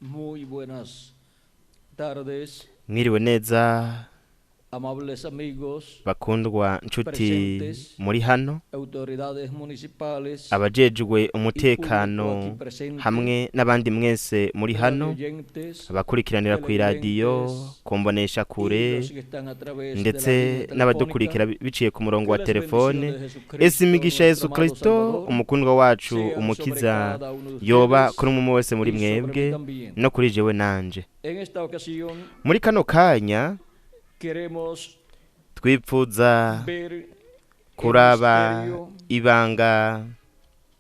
Muy buenas tardes, Mwiriwe neza, amables amigos, bakundwa nshuti presentes, muri hano, autoridades municipales abajejwe y público aquí umutekano presente, hamwe n'abandi mwese muri hano, radioyentes, abakurikiranira kw'iradiyo, televidentes ku mbonesha y kure, los que están a través de la ndetse línea n'abadukurikira telefónica. biciye ku murongo Que wa las telefone. bendiciones de Ese Jesucristo, imigisha Yesu nuestro amado Kristo Salvador, umukundwa wacu sean sobre umukiza cada uno de yoba ustedes kuri umwe wese muri y sobre mí mwebwe también. no kuri jewe nanje. En esta ocasión Muri kano kanya queremos twipfuza ver el kuraba misterio ibanga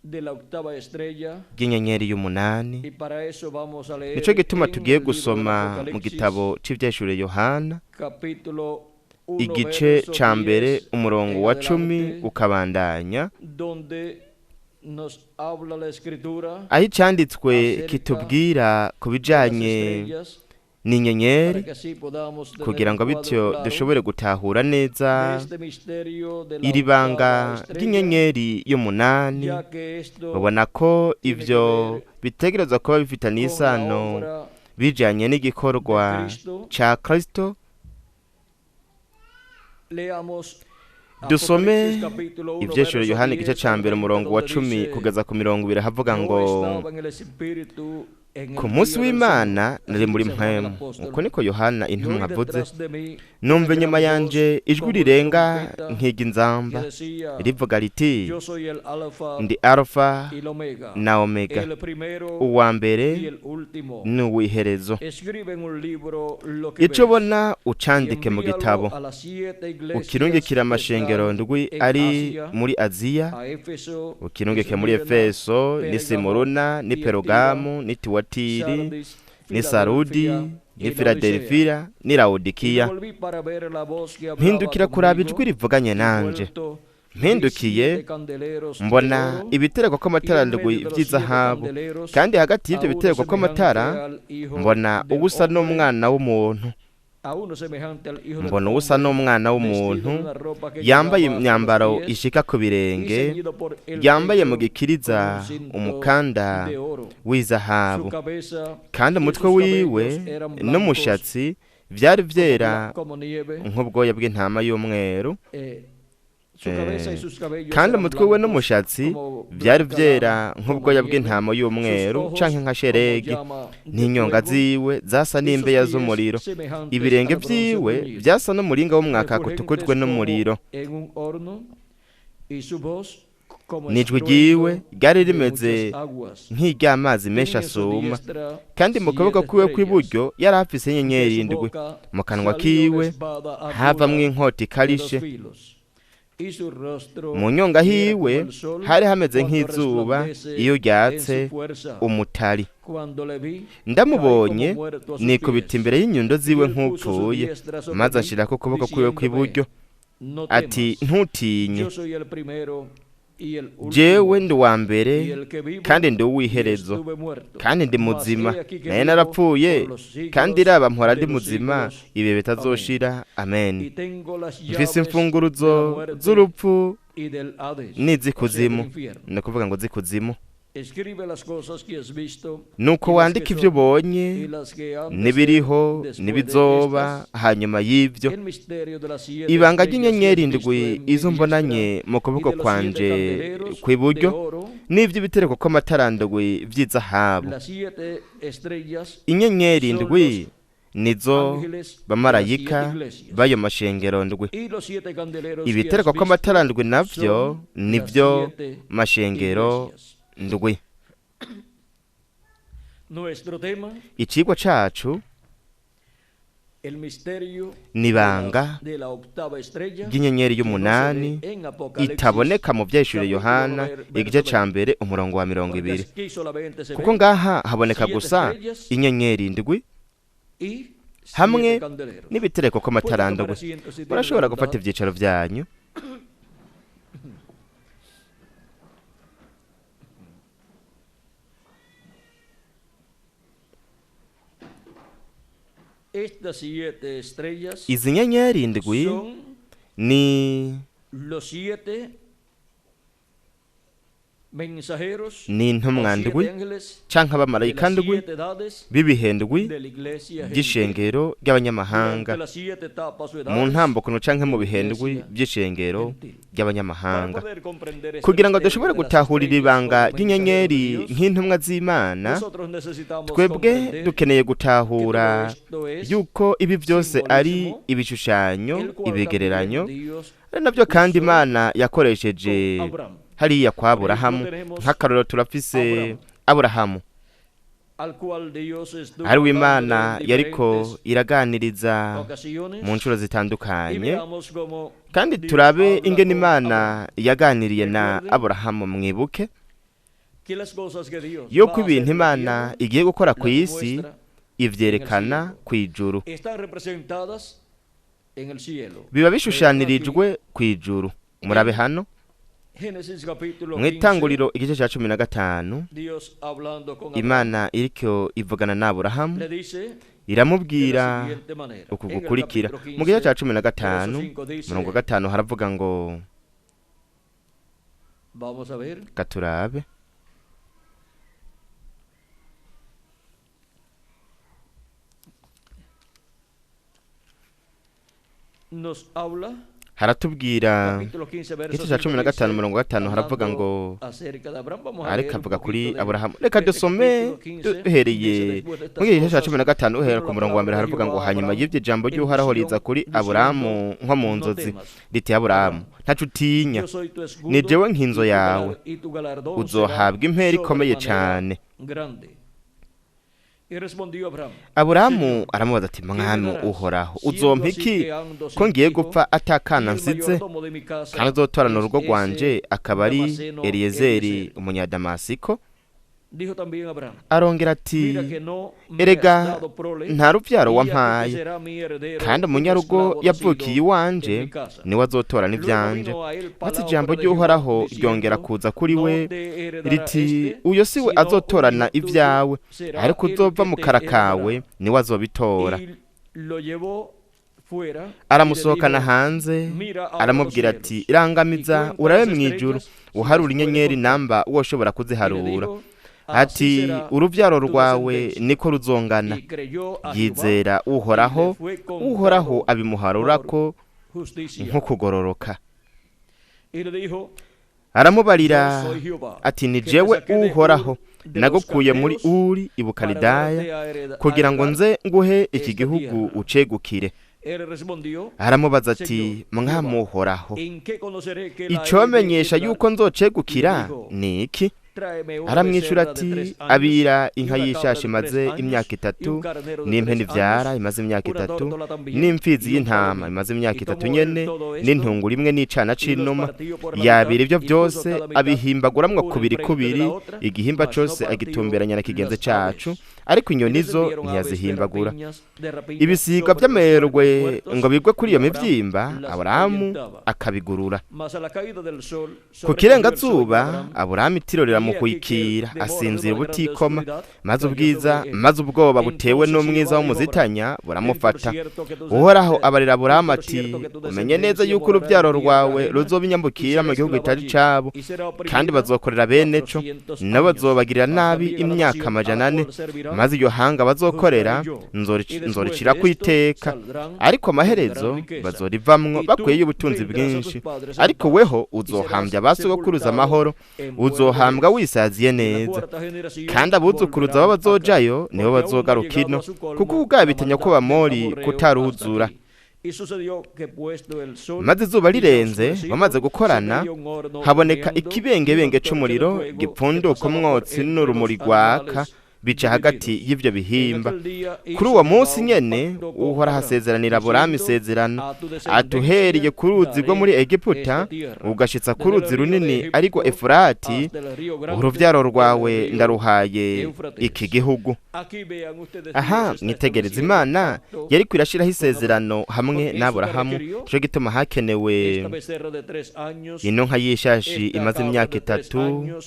de la octava estrella ry'inyenyeri y'umunani. y para eso vamos a Nico leer gituma en tugiye el libro del gusoma mu Apocalipsis, gitabo c'Ivyahishuriwe Yohana capítulo 1, igice verso ca mbere 10 umurongo en wa 10 adelante, ukabandanya, donde nos habla la escritura aho icanditswe acerca kitubwira ku de las bijanye estrellas, n'inyenyeri, para que así podamos tener kugira un ngo cuadro bityo claro dushobore gutahura neza de este misterio de la iri banga octava estrella, ry'inyenyeri y'umunani. ya que esto Ubona ko tiene que ivyo ver bitegerezwa kuba bifitanye con la isano obra bijanye de n'igikorwa Cristo. ca Kristo. Leamos Dusome Apocalipsis capítulo 1, Ivyahishuriwe verso Yohana igice 10 ca al mbere 20, umurongo wa donde 10 dice: kugeza ku 20, havuga Yo ngo: estaba en el Espíritu en ku el munsi día del w'Imana Señor. nari Así muri dice Juan el mpwemu. apóstol. Uko niko Yohana Y intumwa oí avuze. detrás de mí Numva una gran inyuma voz yanje ijwi como de rirenga trompeta nk'iry'inzamba que decía: rivuga riti: Yo soy el Alfa ndi Alfa y el Omega, na Omega, el primero uwa y mbere el último. n'uw'iherezo. Escribe en un libro lo que Ico ves ubona y ucandike mu envíalo gitabo, a las siete iglesias ukirungikire que amashengero están ndwi en ari Asia, muri Aziya, a Éfeso, ukirungike muri Esmirna, Efeso, ni Pérgamo, Simuruna, ni Tiatira, Perugamu, ni Tuwatiri, Sardis, ni Sarudi, Filadelfia ni y Laodicea. Filadelfiya, ni Y Laodikiya. volví para ver la voz que hablaba Mpindukira kuraba conmigo, ijwi rivuganye y nanje. vuelto vi Mpindukiye siete candeleros de mbona oro, ibitereko y en kw'amatara medio ndwi de los siete vy'izahabu, candeleros kandi hagati a y'ivyo uno bitereko kw'amatara semejante al Hijo mbona del uwusa Hombre, n'umwana w'umuntu. a uno semejante al Hijo del Mbona uwusa Hombre, n'umwana vestido de w'umuntu, una ropa que yambaye llegaba hasta los imyambaro pies ishika ku y birenge, ceñido por el yambaye mu pecho con un gikiriza cinto umukanda de oro. Su w'izahabu, cabeza kandi y umutwe sus wiwe cabellos eran blancos n'umushatsi vyari como, vyera como nieve. nk'ubwoya bw'intama y'umweru. Su cabeza y Eh, sus cabellos kandi eran umutwe we blancos n'umushatsi como vyari blanca vyera lana, como nk'ubwoya nieve, bw'intama sus y'umweru ojos canke nka como sheregi, llama de n'inyonga fuego ziwe zasa y sus n'imbeya pies z'umuriro. semejantes Ibirenge al bronce vyiwe bruñido, vyasa n'umuringa w'umwaka utukujwe refulgentes como n'umuriro, en un horno, y su voz como n'ijwi ryiwe estruendo ryari de rimeze muchas aguas. nk'iry'amazi menshi Tenía en su asuma, diestra kandi mu kuboko siete kwiwe estrellas, kw'iburyo yari afise de inyenyeri su indwi, boca mu kanwa salía una kiwe espada havamwo aguda inkota de dos ikarishe, filos, y su rostro mu nyonga era como hiwe el sol hari hameze cuando nk'izuba resplandece iyo en ryatse su fuerza. umutari. Cuando le vi, caí como Ndamubonye muerto a sus nikubita pies. imbere y'inyundo Y ziwe él puso su nk'upfuye, diestra sobre maze mí, anshirako ukuboko kwiwe diciéndome: kw'iburyo No ati: temas, ntutinye, yo soy el primero y el jewe último, ndi uwa mbere y el que vivo kandi ndi y uw'iherezo, estuve muerto. kandi ndi Mas muzima, he aquí que naye vivo narapfuye, por los kandi siglos raba mpora de ndi los muzima siglos. ibihe Amén. bitazoshira. Y Amen. tengo las Mfise llaves de la imfunguruzo muerte z'urupfu y del Hades, o sea, del n'iz'ikuzimu, infierno. ni ukuvuga ngo z'ikuzimu. Escribe las cosas que has visto Nuko y las que wandika ivyo son ubonye y las que han de ser n'ibiriho después de n'ibizoba estas, hanyuma y'ivyo. el misterio de las siete Ibanga estrellas que ry'inyenyeri has visto indwi en mi izo diestra mbonanye mu y kuboko de los siete kwanje candeleros de kw'iburyo oro. n'ivy'ibitereko kw'amatara ndwi vy'izahabu. Las siete estrellas Inyenyeri son ndwi los nizo ángeles de las siete bamarayika iglesias, b'ayo mashengero ndwi. y los siete candeleros que has Ibitereko visto kw'amatara ndwi navyo son las nivyo siete mashengero iglesias. ndwi. Nuestro tema, Icigwa cacu el misterio ni ibanga de la octava estrella ry'inyenyeri que no se y'umunani ve en Apocalipsis itaboneka mu vyahishuriwe capítulo Yohana 9, igice verso ca 20. mbere umurongo wa mirongo Porque ibiri, aquí solamente se kuko ven ngaha haboneka siete gusa estrellas inyenyeri indwi y hamwe siete candeleros. n'ibitereko Pueden kw'amatara tomar ndwi. asiento si tienen la Murashobora gufata bondad. ivyicaro vyanyu. Estas siete estrellas Izi nyenyeri indwi son ni los siete Ni intumwa ndwi canke abamarayika ndwi b'ibihe ndwi by'ishengero ry'abanyamahanga, mu ntambukono canke mu bihe ndwi by'ishengero ry'abanyamahanga. Kugira ngo dushobore gutahurira ibanga ry'inyenyeri nk'intumwa z'Imana, twebwe dukeneye gutahura yuko ibi byose ari ibishushanyo, ibigereranyo, ari nabyo kandi Imana yakoresheje hariya kwa Aburahamu. Nk'akarorero turafise Aburahamu, ari w'Imana yariko iraganiriza mu nshuro zitandukanye, kandi turabe ingene Imana yaganiriye na Aburahamu. Mwibuke yuko ibintu Imana igiye gukora ku isi ivyerekana ku ijuru, biba bishushanirijwe ku ijuru. Murabe hano mw'itanguriro igice cya 15, Imana iriko ivugana na Aburahamu iramubwira uku gukurikira. Mu gice cya 15 murongo 5 haravuga ngo, katurabe. Haratubwira igice cya 15 murongo 5 haravuga ngo, ariko avuga kuri Aburahamu. Reka dusome duhereye mu gice cya 15 uhera ku murongo wa mbere. Haravuga ngo, hanyuma y'ibyo jambo ry'Uhoraho riza kuri Aburahamu nko mu nzozi riti, Aburahamu, ntaco utinya, ni jewe nk'inzo yawe, uzohabwa impera ikomeye cane. Aburahamu aramubaza ati, Mwami Uhoraho, uzompa iki ko ngiye gupfa atakana nsize, kandi uzotorana urugo rwanje akaba ari Eliyezeri umunyadamasiko? Arongera ati, erega nta rubyaro wampaye, kandi umunyarugo yavukiye iwanje niwe azotorana ivyanje. Maze ijambo ry'Uhoraho ryongera kuza kuri we riti, uyo si we azotorana ibyawe, ariko uzova mu kara kawe niwe azobitora. Aramusohokana hanze aramubwira ati, irangamiza urabe mu ijuru, uharura inyenyeri namba woshobora kuziharura. Ati, urubyaro rwawe niko ruzongana. Yizera Uhoraho, Uhoraho abimuharurako nko kugororoka. Aramubarira ati, ni jewe Uhoraho nagukuye muri Uri i Bukalidaya kugira ngo nze nguhe iki gihugu ucegukire. Aramubaza ati, Mwami Uhoraho, icomenyesha yuko nzocegukira ni iki? Aramwishura ati, abira inka y'ishashi imaze imyaka 3, n'impene ivyara imaze imyaka 3, n'imfizi y'intama imaze imyaka 3 nyene, n'intunguru imwe n'icana c'inuma. Yabira ivyo byose abihimbaguramwo kubiri kubiri, igihimba cose agitumberanya na kigenze cacu, ariko inyoni zo ntiyazihimbagura. Ibisiga by'amerwe ngo bigwe kuri iyo mivyimba, Aburahamu akabigurura. Ku kirengazuba Aburahamu itiro riramukwikira, asinzira ubutikoma, maze ubwiza maze ubwoba butewe n'umwiza w'umuzitanya buramufata. Uhoraho abarira Aburahamu ati, umenye neza yuko urubyaro rwawe ruzoba inyambukira mu gihugu kitari cabo, kandi bazokorera bene co, nabo bazobagirira nabi imyaka 400, maze iyo hanga bazokorera nzoricira ku iteka, ariko amaherezo bazorivamwo bakwiye ubutunzi bwinshi. Ariko weho uzohambya abasogokuruza amahoro, uzohambwa wisaziye neza, kandi abuzukuruza bazojayo nibo bazogaruka ino, kuko ubwabitanya ko Bamori kutaruzura. Maze izuba rirenze bamaze gukorana, haboneka ikibengebenge c'umuriro gipfunduka umwotsi n'urumuri rwaka bica hagati y'ivyo bihimba. Kuri uwo munsi nyene Uhoraho asezeranira Aburahamu isezerano, atuhereye ku ruzi rwo muri Egiputa ugashitsa ku ruzi runini ariko Efurati, uruvyaro rwawe ndaruhaye iki gihugu. Aha mwitegereza Imana yariko irashiraho isezerano hamwe n'Aburahamu, nico gituma hakenewe ino nka y'ishashi imaze imyaka 3,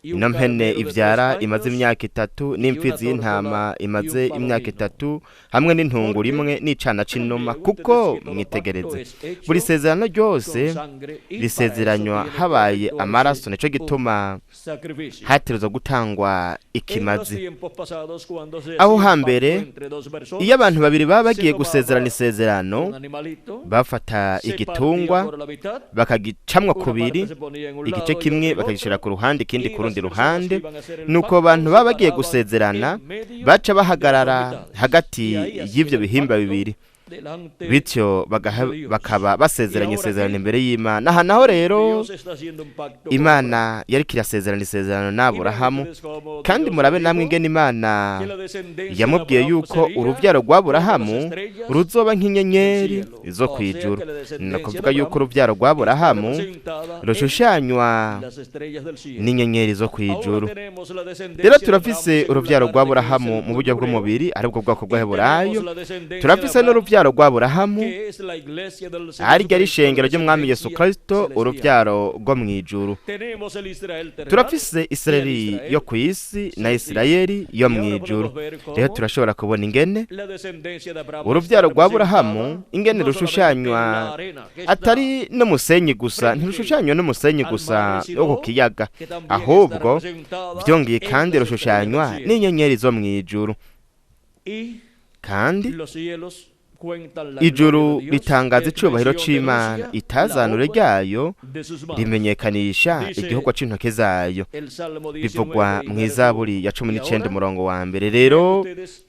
y un Ino mpene carnero de 3 ivyara imaze años imyaka 3 y una n'imfizi y'intama tórtola y imaze un imyaka palomino. 3 hamwe n'intunguru Porque, imwe n'icana c'inuma. miren Kuko ustedes que todo pacto mwitegereze, es buri hecho sezerano con ryose sangre y para eso risezeranywa tiene que habaye efectuarse amaraso, nico un gituma sacrificio. hategerezwa gutangwa En los ikimazi. tiempos pasados, cuando se Aho hacía un pacto hambere, entre dos iyo personas, abantu babiri baba se bagiye tomaba gusezerana un isezerano, animalito, bafata se partía igitungwa por la mitad, bakagicamwa una kubiri, parte se ponía en un igice lado y kimwe otra en bakagishira otro, ku ruhande, ikindi y ku las rundi personas que ruhande. iban a hacer el Nuko pacto abantu se baba bagiye paraban gusezerana en medio baca de las dos bahagarara mitades, hagati y ahí hacían y'ivyo el bihimba pacto bibiri, delante bityo de Dios. bakaba Y basezeranye ahora isezerano qué? imbere y'Imana. Aha naho rero Dios está haciendo un pacto con Abraham. Imana yariko irasezerana isezerano Y vean n'Aburahamu, ustedes cómo kandi Dios le murabe namwe dijo ingene Imana que la descendencia de yamubwiye Abraham yuko sería uruvyaro como las rw'Aburahamu estrellas ruzoba del nk'inyenyeri cielo. zo O sea kw'ijuru. que la Ni descendencia de ukuvuga yuko Abraham uruvyaro está rw'Aburahamu representada en rushushanywa las estrellas del cielo. n'inyenyeri zo Ahora kw'ijuru. tenemos la Rero descendencia de Abraham turafise según la uruvyaro carne, que es rw'Aburahamu el mu pueblo buryo hebreo, bw'umubiri, aribwo bwoko y tenemos bw'Abaheburayo. la descendencia de Turafise Abraham, n'uruvyaro rw'Aburahamu, que es la iglesia del Señor ariryo ari Jesucristo, la ishengero ry'Umwami Yesu descendencia Kristo, celestial. uruvyaro rwo mw'ijuru. Tenemos el Israel terrenal Turafise y el Isirayeli Israel yo kw'isi na celestial. Isirayeli yo Y ahora mw'ijuru. podemos ver Rero cómo turashobora kubona ingene la descendencia de Abraham está uruvyaro rw'Aburahamu representada ingene no solamente en rushushanywa la arena que está atari n'umusenyi gusa, frente ntirushushanywa n'umusenyi al gusa mar de wo ku Sidón, kiyaga, que también está ahubwo representada vyongeye en kandi las estrellas del rushushanywa cielo. n'inyenyeri zo mw'ijuru. Y Kandi los cielos cuentan la gloria ijuru de Dios, ritangaza el icubahiro creación c'Imana, denuncia la itazanure obra ryayo de sus manos. rimenyekanisha Dice igihugu c'intoke zayo. el Salmo Bivugwa 19 y verso mw'Izaburi ya 1. cumi Y n'icenda ahora umurongo wa mbere. vean Rero ustedes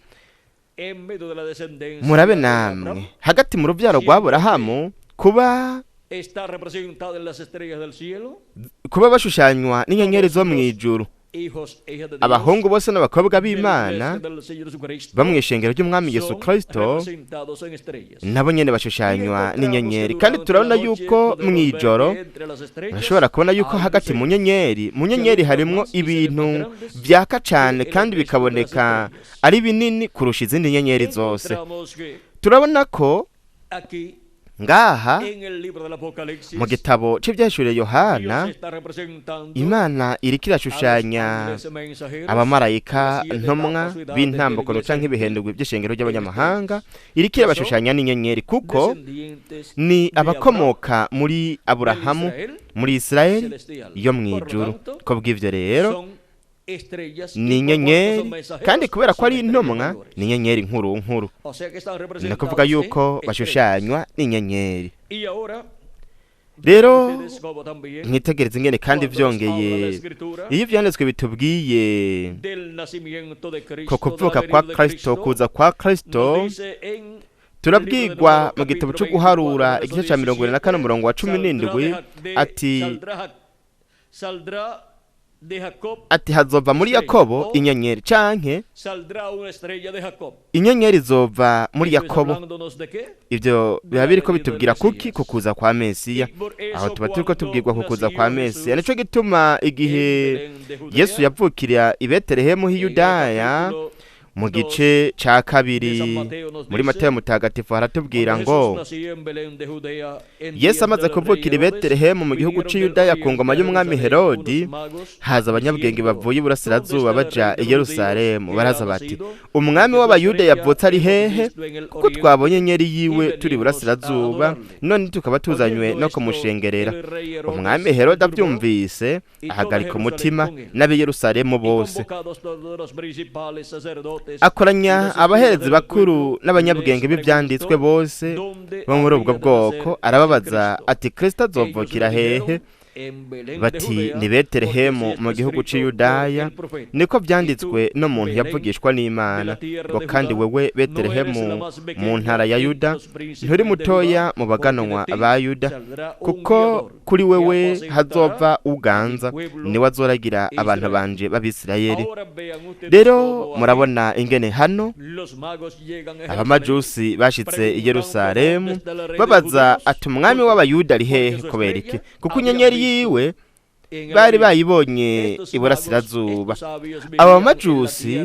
en medio de la descendencia murabe de Abraham, namwe hagati mu ruvyaro siendo que rw'Aburahamu kuba está representada en las estrellas del cielo, kuba bashushanywa n'inyenyeri todos zo los mw'ijuru, hijos e hijas de Dios abahungu bose n'abakobwa de la b'Imana iglesia del Señor Jesucristo bo mw'ishengero ry'Umwami Yesu son Kristo representados en estrellas. nabo nyene Y bashushanywa encontramos que n'inyenyeri. Kandi durante la turabona noche yuko podemos ver mw'ijoro que entre las estrellas urashobora kubona yuko hay hagati mu luceros nyenyeri, mu que nyenyeri alumbran harimwo más y se ven más ibintu grandes vyaka que cane el kandi resto de las bikaboneka estrellas. ari binini kurusha izindi nyenyeri zose. Encontramos que Turabona ko aquí ngaha en el libro del mu Apocalipsis gitabo c'Ivyahishuriye Yohana, Dios está representando Imana iriko a los irashushanya ángeles mensajeros de abamarayika las siete ntumwa etapas o edades de la b'intambukano iglesia canke gentil ibihendugwi vy'ishengero en ry'abanyamahanga, estrellas, iriko que son irabashushanya n'inyenyeri kuko descendientes ni de Abraham, abakomoka muri del Aburahamu, Israel muri Isirayeli celestial. yo Por lo mw'ijuru. tanto, Ko bw'ivyo rero son estrellas ni y por cuanto son inyenyeri, kandi mensajeros, kubera ko son ari estrellas intumwa mayores. ni inyenyeri nkuru nkuru. O sea que están Ni representados ukuvuga en yuko estrellas. bashushanywa n'inyenyeri. Y ahora vean Rero ustedes cómo también mwitegereze ingene kandi cuando nos habla la vyongeye Escritura iyo ivyanditswe bitubwiye del nacimiento de ko Cristo, de la kuvuka venida kwa de Kristo, Cristo, kuza kwa nos Kristo, dice en el libro de turabwirwa Números mu gitabo capítulo cyo 24 guharura verso igice ca 24 17, umurongo wa saldrá de, 17 Ja- de ati saldrá, Ja- saldrá de Jacob ati hazova muri estrella Yakobo o inyenyeri, canke saldrá una estrella de Jacob. inyenyeri izova muri Esto es Yakobo. hablándonos de qué? Ivyo De biba la biriko venida del bitubwira kuki? Mesías. Ku kuza kwa Mesiya. Y por Aho eso tuba turiko cuando tubwirwa ku kuza kwa nació Mesiya. Jesús Nico gituma en igihe Belén de Yesu Judea, yavukira i Betelehemu h'i en el Yudaya, capítulo mu 2 gice ca de San kabiri Mateo nos muri dice, Matayo mutagatifu haratubwira cuando ngo Jesús nació en Belén de Judea en Yesu días amaze del rey kuvukira i Herodes, Betelehemu mu gihugu vinieron c'i del Yudaya ku ngoma oriente a y'umwami Jerusalén Herodi, unos magos haza abanyabwenge diciendo, bavuye ¿dónde iburasirazuba está el baja rey i de los judíos Yerusalemu, que ha baraza bati nacido? umwami Porque su w'Abayuda estrella yavutse ari hemos hehe? visto en el Kuko oriente twabonye inyeri y yiwe turi venimos a iburasirazuba, adorarle. none tukaba tuzanywe Oyendo no esto, kumushengerera. el rey Umwami Herodes se Herode turbó abyumvise y toda ahagarika Jerusalén umutima con él. n'ab'i Yerusalemu Y bose, convocados todos los principales sacerdotes y akoranya los escribas abaherezi del bakuru pueblo, les n'abanyabwenge b'ivyanditswe preguntó bose dónde bo muri ubwo había de nacer bwoko, el arababaza Cristo. ati Kristo Ellos le azovukira hehe? dijeron, en Belén de Bati Judea, ni porque así Betelehemu está mu gihugu escrito por c'Iyudaya, el profeta. niko Y tú, vyanditswe n'umuntu Belén yavugishwa de n'Imana la tierra ngo de kandi Judá, wewe no eres la Betelehemu más mu pequeña ntara ya entre Yuda los nturi príncipes de Judá, mutoya mu porque de baganwa ti ba Yuda, saldrá un kuko guiador kuri que wewe apacentará hazova a mi uganza, pueblo niwe azoragira abantu Israel. banje b'Abisirayeli. Ahora vean ustedes Rero cómo aquí murabona ingene hano los magos llegan a Jerusalén abamajusi bashitse i preguntando dónde Yerusalemu está el rey de babaza judíos. ati umwami ¿Por qué? w'Abayuda ari Porque hehe? su Kubera iki? estrella Kuko habían inyenyeri visto yiwe Bari bayibonye iburasirazuba. Aba majusi,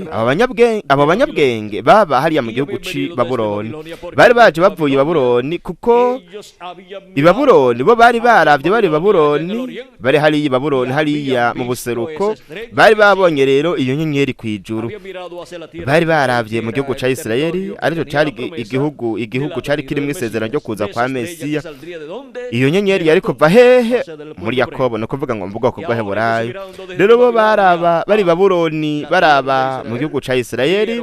aba banyabwenge baba hariya mu gihugu ci Babuloni, bari baje bavuye i Babuloni, kuko i Babuloni bo bari baravye, bari Babuloni, bari hariya i Babuloni, hariya mu buseruko, bari babonye rero iyo nyenyeri kw'ijuru. Bari baravye mu gihugu ca Isirayeli, arico cari igihugu cari kirimwo isezerano ryo kuza kwa Mesiya. Iyo nyenyeri yari kuva hehe? Muri Yakobo, no kuvuga ngo mu bwoko bw'Abaheburayo. Rero bo baraba bari Babuloni, baraba mu gihugu ca Isirayeli,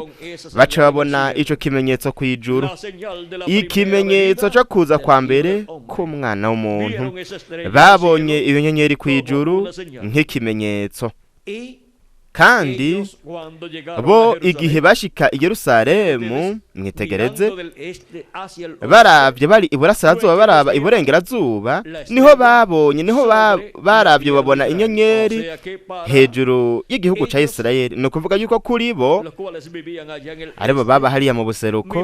baca babona ico kimenyetso kw'ijuru, ikimenyetso co kuza kwa mbere k'umwana w'umuntu. Babonye iyo nyenyeri kw'ijuru nk'ikimenyetso. Kandi bo igihe bashika i Yerusalemu, mwitegereze, baravye bari iburasirazuba, baraba iburengerazuba, niho babonye, niho baravye babona inyenyeri hejuru y'igihugu ca Isirayeli. Ni ukuvuga yuko kuri bo, aribo baba hariya mu buseruko,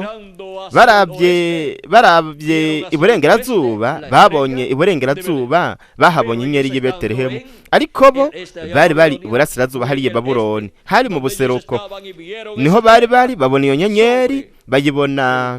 baravye iburengerazuba, babonye iburengerazuba, bahabonye inyenyeri y'i Betelehemu. Ariko bo bari iburasirazuba hariya Babuloni, hari mu buseruko, niho bari babona iyo nyenyeri, bayibona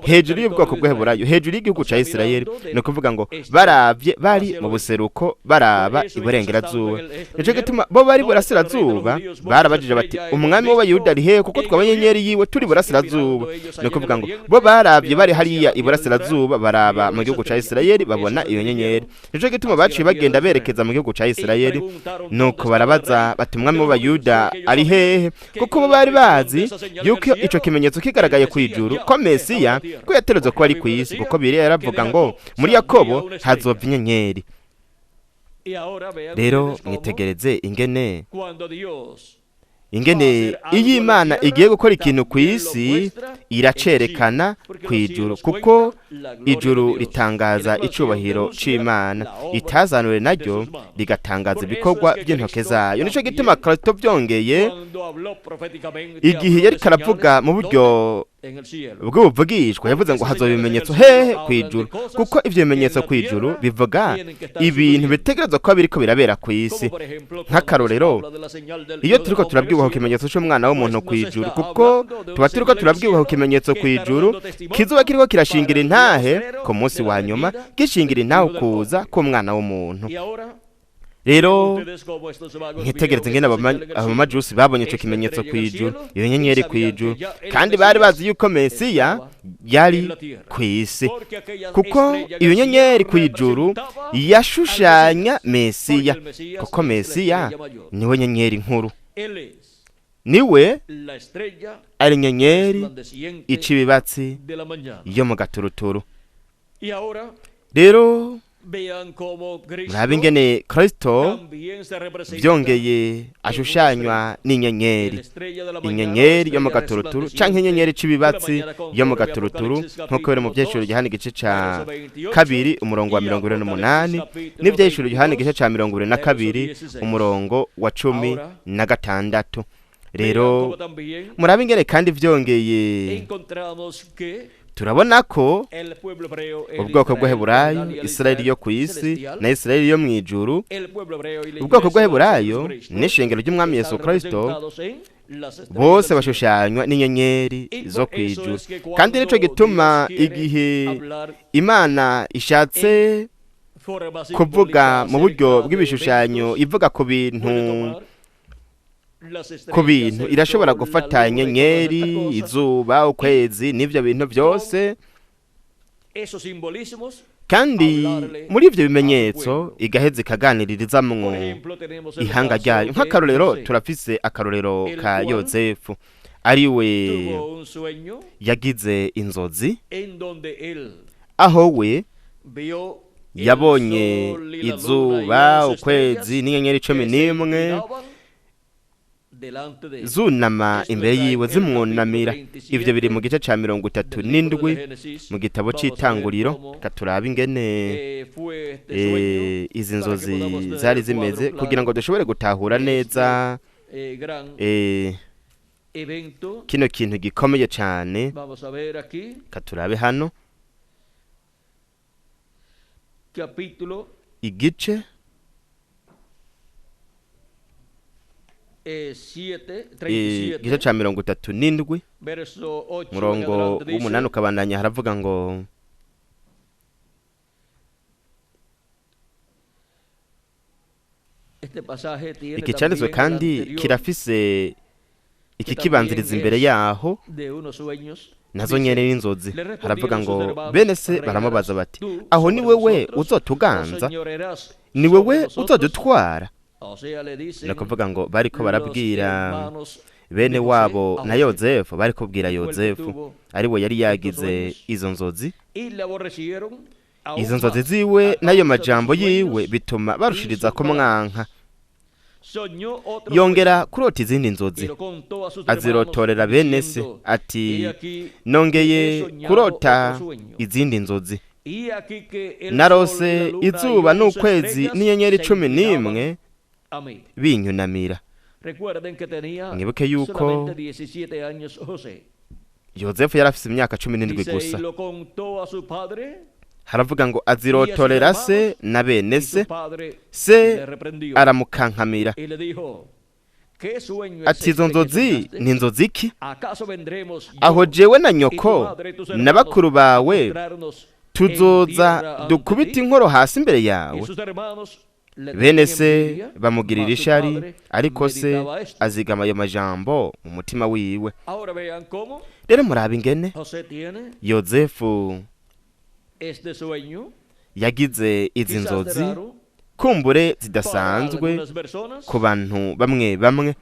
hejuru y'ubwoko bw'Abaheburayo, hejuru y'igihugu ca Isirayeli. Ni ukuvuga ngo baravye bari mu buseruko, baraba iburengerazuba. Nico gituma bo bari burasirazuba barabajije bati: "Umwami w'Abayuda ari hehe? Kuko twabonye inyenyeri yiwe turi burasirazuba." Ni ukuvuga ngo bo baravye bari hariya iburasirazuba, baraba mu gihugu ca Isirayeli, babona iyo nyenyeri. Nico gituma baciye bagenda berekeza mu gihugu ca Isirayeli, nuko barabaza bati: "Umwami w'Abayuda ari hehe?" Kuko bo bari bazi yuko ico kimenyetso kigaragaye kw'ijuru, ko Mesiya ko yaterezwe kuba ari kw'isi, kuko Bibiliya yaravuga ngo muri Yakobo hazova inyenyeri. Rero mwitegereze ingene iyo Imana igiye gukora ikintu ku isi, iracerekana ku ijuru, kuko ijuru ritangaza icubahiro c'Imana, itazanure naryo rigatangaza ibikorwa by'intoke zayo. Nico gituma Kristo byongeye, igihe yariko aravuga mu buryo bw'ubuvugishwa, yavuze ngo hazoba ibimenyetso hehe? Ku ijuru, kuko ivyo bimenyetso ku ijuru bivuga ibintu bitegerezwa kuba biriko birabera ku isi. Nk'akarorero, iyo turiko turabwirwa ku kimenyetso c'umwana w'umuntu ku ijuru, kuko tuba turiko turabwirwa ku kimenyetso ku ijuru kizoba kiriko kirashingira intahe ku munsi wa nyuma, gishingira intahe ukuza k'umwana w'umuntu. Rero nkitegereze ingene abamajusi babonye ico kimenyetso kw'ijuru, iyo nyenyeri kw'ijuru, kandi bari bazi yuko Mesiya yari kw'isi, kuko iyo nyenyeri kw'ijuru yashushanya Mesiya, kuko Mesiya niwe nyenyeri nkuru, niwe ari nyenyeri ica ibibatsi yo mu gaturuturu. Rero murabe ingene Kristo byongeye ashushanywa n'inyenyeri, inyenyeri yo mu gaturuturu canke inyenyeri c'ibibatsi yo mu gaturuturu, nk'uko biri mu Vyahishuro Yohana igice ca 2 umurongo wa 28, n'Ivyahishuro Yohana igice ca 22 umurongo wa 16. Rero murabe ingene kandi vyongeye turabona ko ubwoko bw'Abaheburayo, Isirayeli yo ku isi na Isirayeli yo mu ijuru, ubwoko bw'Abaheburayo n'ishengero ry'Umwami Yesu Kristo, bose bashushanywa n'inyenyeri zo ku ijuru. Kandi nico gituma igihe Imana ishatse kuvuga mu buryo bw'ibishushanyo, ivuga ku bintu, irashobora gufata inyenyeri, izuba, ukwezi n'ivyo bintu byose, kandi muri ivyo bimenyetso igaheza ikaganiririzamwo ihanga ryayo. Nk'akarorero, turafise akarorero ka Yozefu, ariwe yagize inzozi aho we yabonye izuba, ukwezi n'inyenyeri 11 zunama imbere yiwe, zimwunamira. Ivyo biri mu gice ca 37 mu gitabo c'Itanguriro. Katurabe ingene izi nzozi zari zimeze, kugira ngo dushobore gutahura neza kino kintu gikomeye cane. Katurabe hano igice Igice ca 37, umurongo w'8 ukabandanya, haravuga ngo: Iki canditswe kandi kirafise iki kibanziriza imbere yaho, nazo nyene n'inzozi. Haravuga ngo: Bene se baramubaza bati: "Aho ni wewe uzotuganza? Ni wewe uzodutwara?" Ni ukuvuga ngo bariko barabwira bene wabo na Yozefu, bari kubwira Yozefu ari we yari yagize izo nzozi. Izo nzozi ziwe n'ayo majambo yiwe bituma barushiriza ko mwanka. Yongera kurota izindi nzozi, azirotorera bene se, ati: "Nongeye kurota izindi nzozi. Narose izuba n'ukwezi n'inyenyeri 11 binyunamira." Mwibuke yuko Yozefu yari afise imyaka 17 gusa. Haravuga ngo azirotorera se na bene se, se aramukankamira ati: "Izo nzozi ni inzozi iki? Aho jewe na nyoko na bakuru bawe tuzoza dukubita inkoro hasi imbere yawe?" Bene se bamugirira ishari, ariko se azigama ayo majambo mu mutima wiwe. Rero murabe ingene Yozefu yagize izi nzozi, kumbure zidasanzwe ku bantu bamwe bamwe,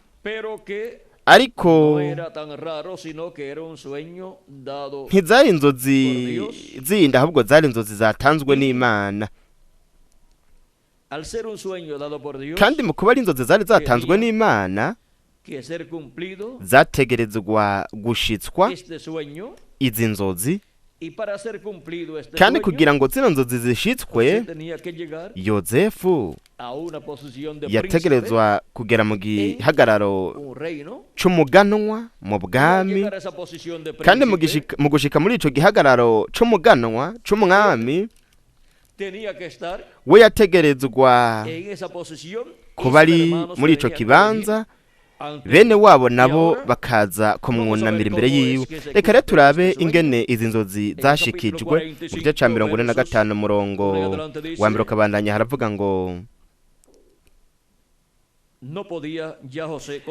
ariko ntizari inzozi zindi, ahubwo zari inzozi zatanzwe n'Imana. Kandi mu kuba ari inzozi zari zatanzwe n'Imana, zategerezwa gushitswa izi nzozi. Kandi kugira ngo zino nzozi zishitswe, Yozefu yategerezwa kugera mu gihagararo c'umuganwa mu bwami. Kandi mu gushika muri ico gihagararo c'umuganwa c'umwami, we yategerezwa kuba ari muri ico kibanza, bene wabo nabo bakaza kumwunamira imbere yiwe. Reka rero turabe ingene izi nzozi zashikijwe. Mu gice ca 45, umurongo wa 1 ukabandanya, haravuga ngo: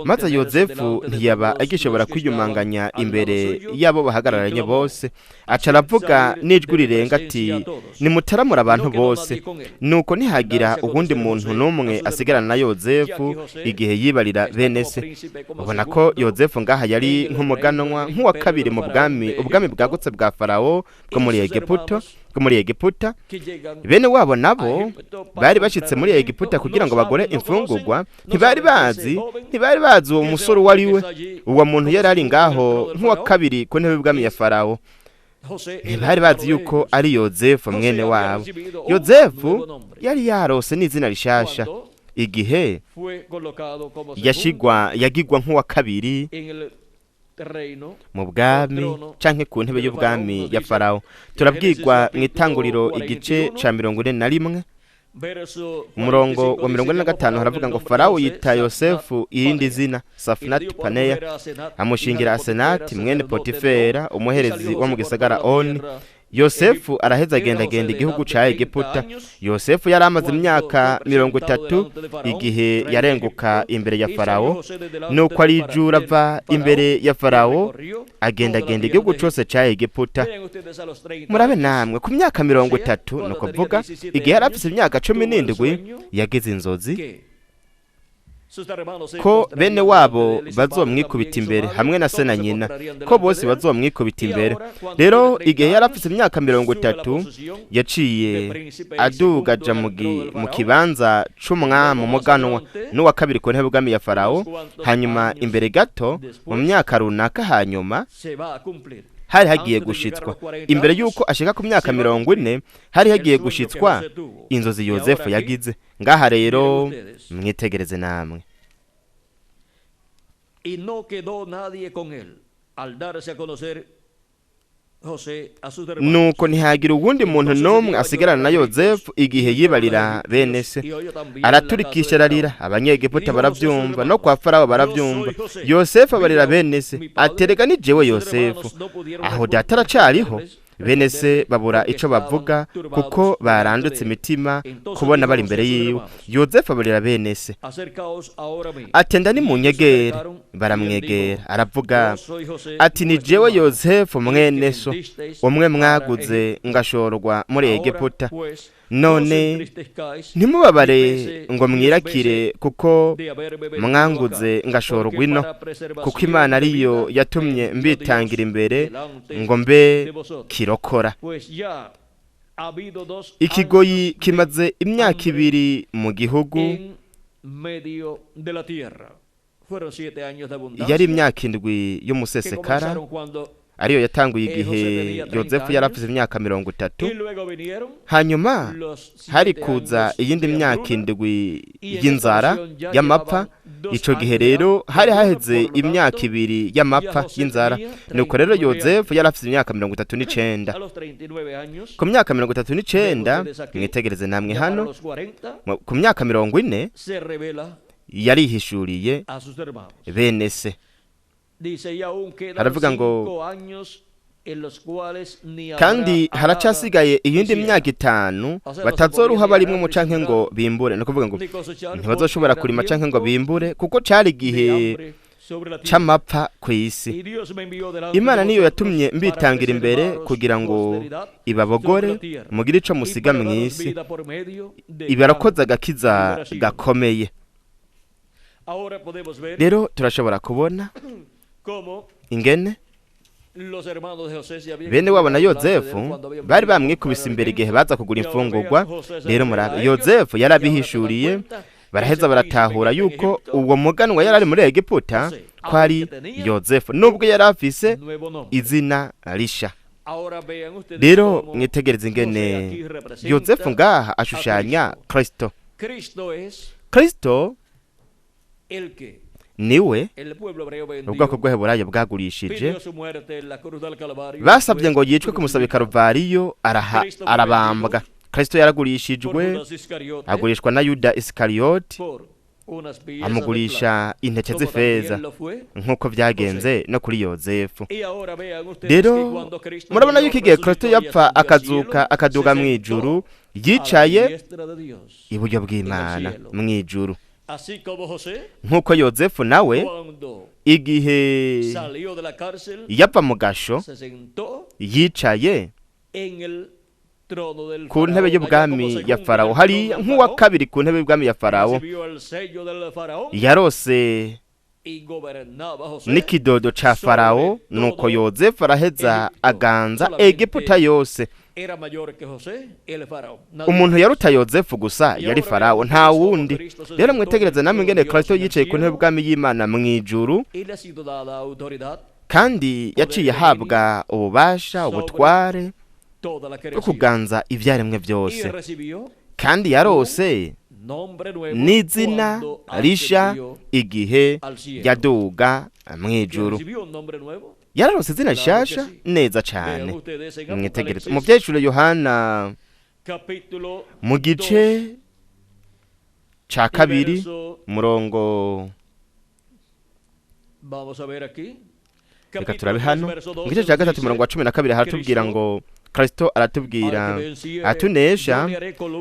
Maze Yozefu ntiyaba agishobora kwiyumanganya imbere y'abo bahagararanye bose, aca aravuga n'ijwi rirenga ati: "Nimutaramura abantu bose." Nuko ntihagira uwundi muntu n'umwe asigarana na Yozefu igihe yibarira bene se. Ubona ko Yozefu ngaha yari nk'umuganwa, nk'uwa kabiri mu bwami, ubwami bwagutse bwa Farawo bwo muri Egiputa, bwo muri Egiputa. Bene wabo nabo bari bashitse muri Egiputa kugira ngo bagore imfungurwa, ntibari bazi uwo musore uwo ari we. Uwo muntu yari ari ngaho nk'uwa kabiri ku ntebe y'ubwami ya Farawo, ntibari bazi yuko ari Yozefu mwene wabo. Yozefu yari yarose n'izina rishasha igihe yashigwa, yagigwa nk'uwa kabiri mu bwami canke ku ntebe y'ubwami ya Farawo. Turabwirwa mu Itanguriro igice ca 41, umurongo wa 45, haravuga ngo: Farawo yita Yosefu irindi zina, Safunati Paneya, amushingira Asenati mwene Potifera, umuherezi wo mu gisagara Oni. Yosefu araheza agendagenda igihugu ca Egiputa. Yosefu yari amaze imyaka 30 igihe yarenguka imbere ya Farawo. Nuko arijura ava imbere ya Farawo, agendagenda igihugu cose ca Egiputa. Murabe namwe, ku myaka 30, ni ukuvuga igihe yari afise imyaka 17, yagize inzozi ko bene wabo bazomwikubita imbere hamwe na se na nyina, ko bose bazomwikubita imbere. Rero igihe yari afise imyaka 30, yaciye aduga aja mu kibanza c'umwami, umuganwa n'uwa kabiri ku ntebe bwami ya Farawo. Hanyuma imbere gato, mu myaka runaka hanyuma, hari hagiye gushitswa, imbere y'uko ashika ku myaka 40, hari hagiye gushitswa inzozi Yozefu yagize. Ngaha rero mwitegereze namwe. Y no quedó nadie con él al darse a conocer Nuko ntihagira uwundi muntu n'umwe asigarana na Yozefu igihe yibarira bene se. Araturikisha ararira, Abanyegiputa baravyumva, no kwa Farawo baravyumva. Yosefu abarira bene se, aterega ni jewe Yosefu, aho data aracariho? Bene se babura ico bavuga, kuko barandutse imitima kubona bari imbere yiwe. Yozefu abarira bene se, atenda ni munyegere. Baramwegera, aravuga ati: "Ni jewe Yozefu mwene so, umwe mwaguze ngashorwa muri Egiputa. None ntimubabare ngo mwirakire kuko mwanguze ngashorwa ino, kuko Imana ariyo yatumye mbitangira imbere ngo mbe kirokora. Ikigoyi kimaze imyaka 2 mu gihugu." Yari imyaka 7 y'umusesekara, ariyo yatanguye igihe Yozefu yari afite imyaka 30. Hanyuma hari kuza iyindi myaka 7 y'inzara y'amapfa. Ico gihe rero hari haheze imyaka 2 y'amapfa y'inzara. Nuko rero Yozefu yari afite imyaka 39. Ku myaka 39, mwitegereze namwe hano, ku myaka 40 yarihishuriye bene se. Aravuga ngo: "Kandi haracasigaye iyindi myaka 5 batazoruha barimwe mu canke ngo bimbure." No kuvuga ngo ntibazoshobora kurima canke ngo bimbure, kuko cari igihe c'amapfa kw'isi. "Imana niyo yatumye mbitangira imbere kugira ngo ibabogore, mugire ico musiga mw'isi, ibarakoze agakiza gakomeye." Rero turashobora kubona ingene bene wabo na Yozefu bari bamwikubise imbere igihe baza kugura imfungurwa. Rero murabe, Yozefu yarabihishuriye, baraheza baratahura yuko uwo muganwa yari ari muri Egiputa ko ari Yozefu, nubwo yari afise izina risha. Rero mwitegereze ingene Yozefu ngaha ashushanya Kristo. Kristo niwe ubwoko bw'Abaheburayo bwagurishije, basabye ngo yicwe ku musaraba Karuvariyo, arabambwa. Kristo yaragurishijwe, agurishwa na Yuda Isikariyoti, amugurisha intete z'ifeza, nk'uko byagenze no kuri Yozefu. Rero murabona yuko igihe Kristo yapfa akazuka akaduga mu ijuru, yicaye iburyo bw'Imana mu ijuru, nk'uko Yozefu nawe igihe yapfa mu gasho yicaye ku ntebe y'ubwami ya Farawo, hari nk'uwa kabiri ku ntebe y'ubwami ya Farawo. Yarose n'ikidodo ca Farawo. Nuko Yozefu araheza aganza Egiputa yose. Umuntu yaruta Yozefu gusa yari Farawo, nta wundi. Rero mwitegereze namwe ingene Kristo yicaye ku ntebe y'ubwami y'Imana mu ijuru, kandi yaciye ahabwa ububasha, ubutware bwo kuganza ibyaremwe byose, kandi yarose n'izina risha igihe yaduga mu ijuru. Yararose izina rishasha neza cane. Mwitegereze mu Vyahishuriwe Yohana mu gice ca 2, murongo, reka turabe hano mu gice ca 3, murongo wa 12, haratubwira ngo Kristo aratubwira atunesha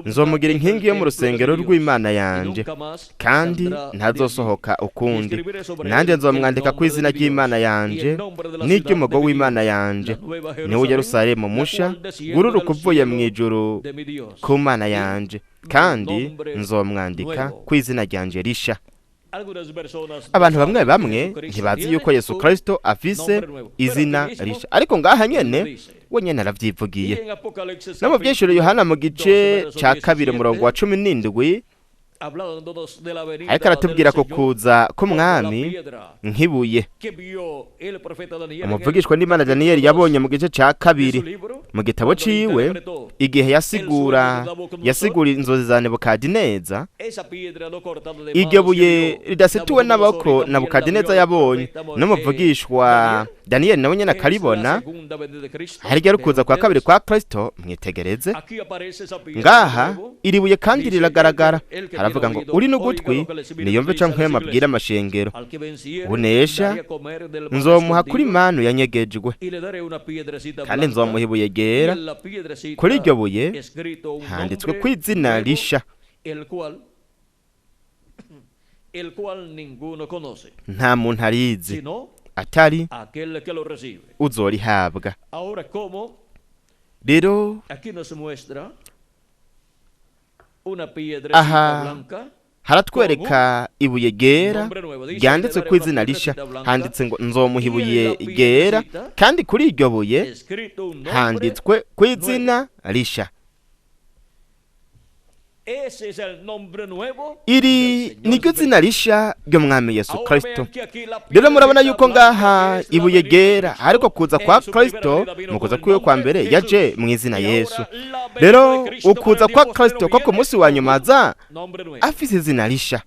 nzomugira inkingi yo mu rusengero rw'Imana yanje, kandi ntazosohoka ukundi. Nanjye nzomwandika ku izina ry'Imana yanje n'iry'umugo w'Imana yanje, niwo Yerusalemu musha gururuka uvuye mu ijuru ku Mana yanje, kandi nzomwandika ku izina ryanje risha. Abantu bamwe bamwe ntibazi yuko Yesu Kristo afise izina risha, ariko ngaha nyene we nyene aravyivugiye. No mu Vyishuro Yohana mu gice ca 2, umurongo wa 17. Ariko aratubwira ko kuza k'umwami nk'ibuye umuvugishwa n'Imana Daniyeli yabonye mu gice cya 2 mu gitabo ciwe, igihe yasigura inzozi za Nebukadineza. Iryo buye ridasituwe n'abako Nebukadineza yabonye, n'umuvugishwa Daniyeli nawe nyene akaribona, harya rukuza kwa kabiri kwa Kristo. Mwitegereze ngaha iri buye kandi riragaragara. Haravuga ngo uri n'ugutwi niyumve canke mabwira amashengero, unesha nzomuha kuri manu yanyegejwe, kandi nzomuha ibuye ryera, kuri iryo buye handitswe ku izina risha nta muntu arizi atari uzorihabwa. Rero aha haratwereka ibuye ryera ryanditswe ku izina risha, handitse ngo nzomuha ibuye ryera, kandi kuri iryo buye handitswe ku izina risha. Iri niryo zina risha ry'umwami Yesu Kristo. Rero murabona yuko ngaha ibuye ryera, ariko kuza kwa Kristo mu kuza kwiwe kwa mbere yaje mu izina Yesu. Rero ukuza kwa Kristo ko ku munsi wa nyuma aza afise izina risha.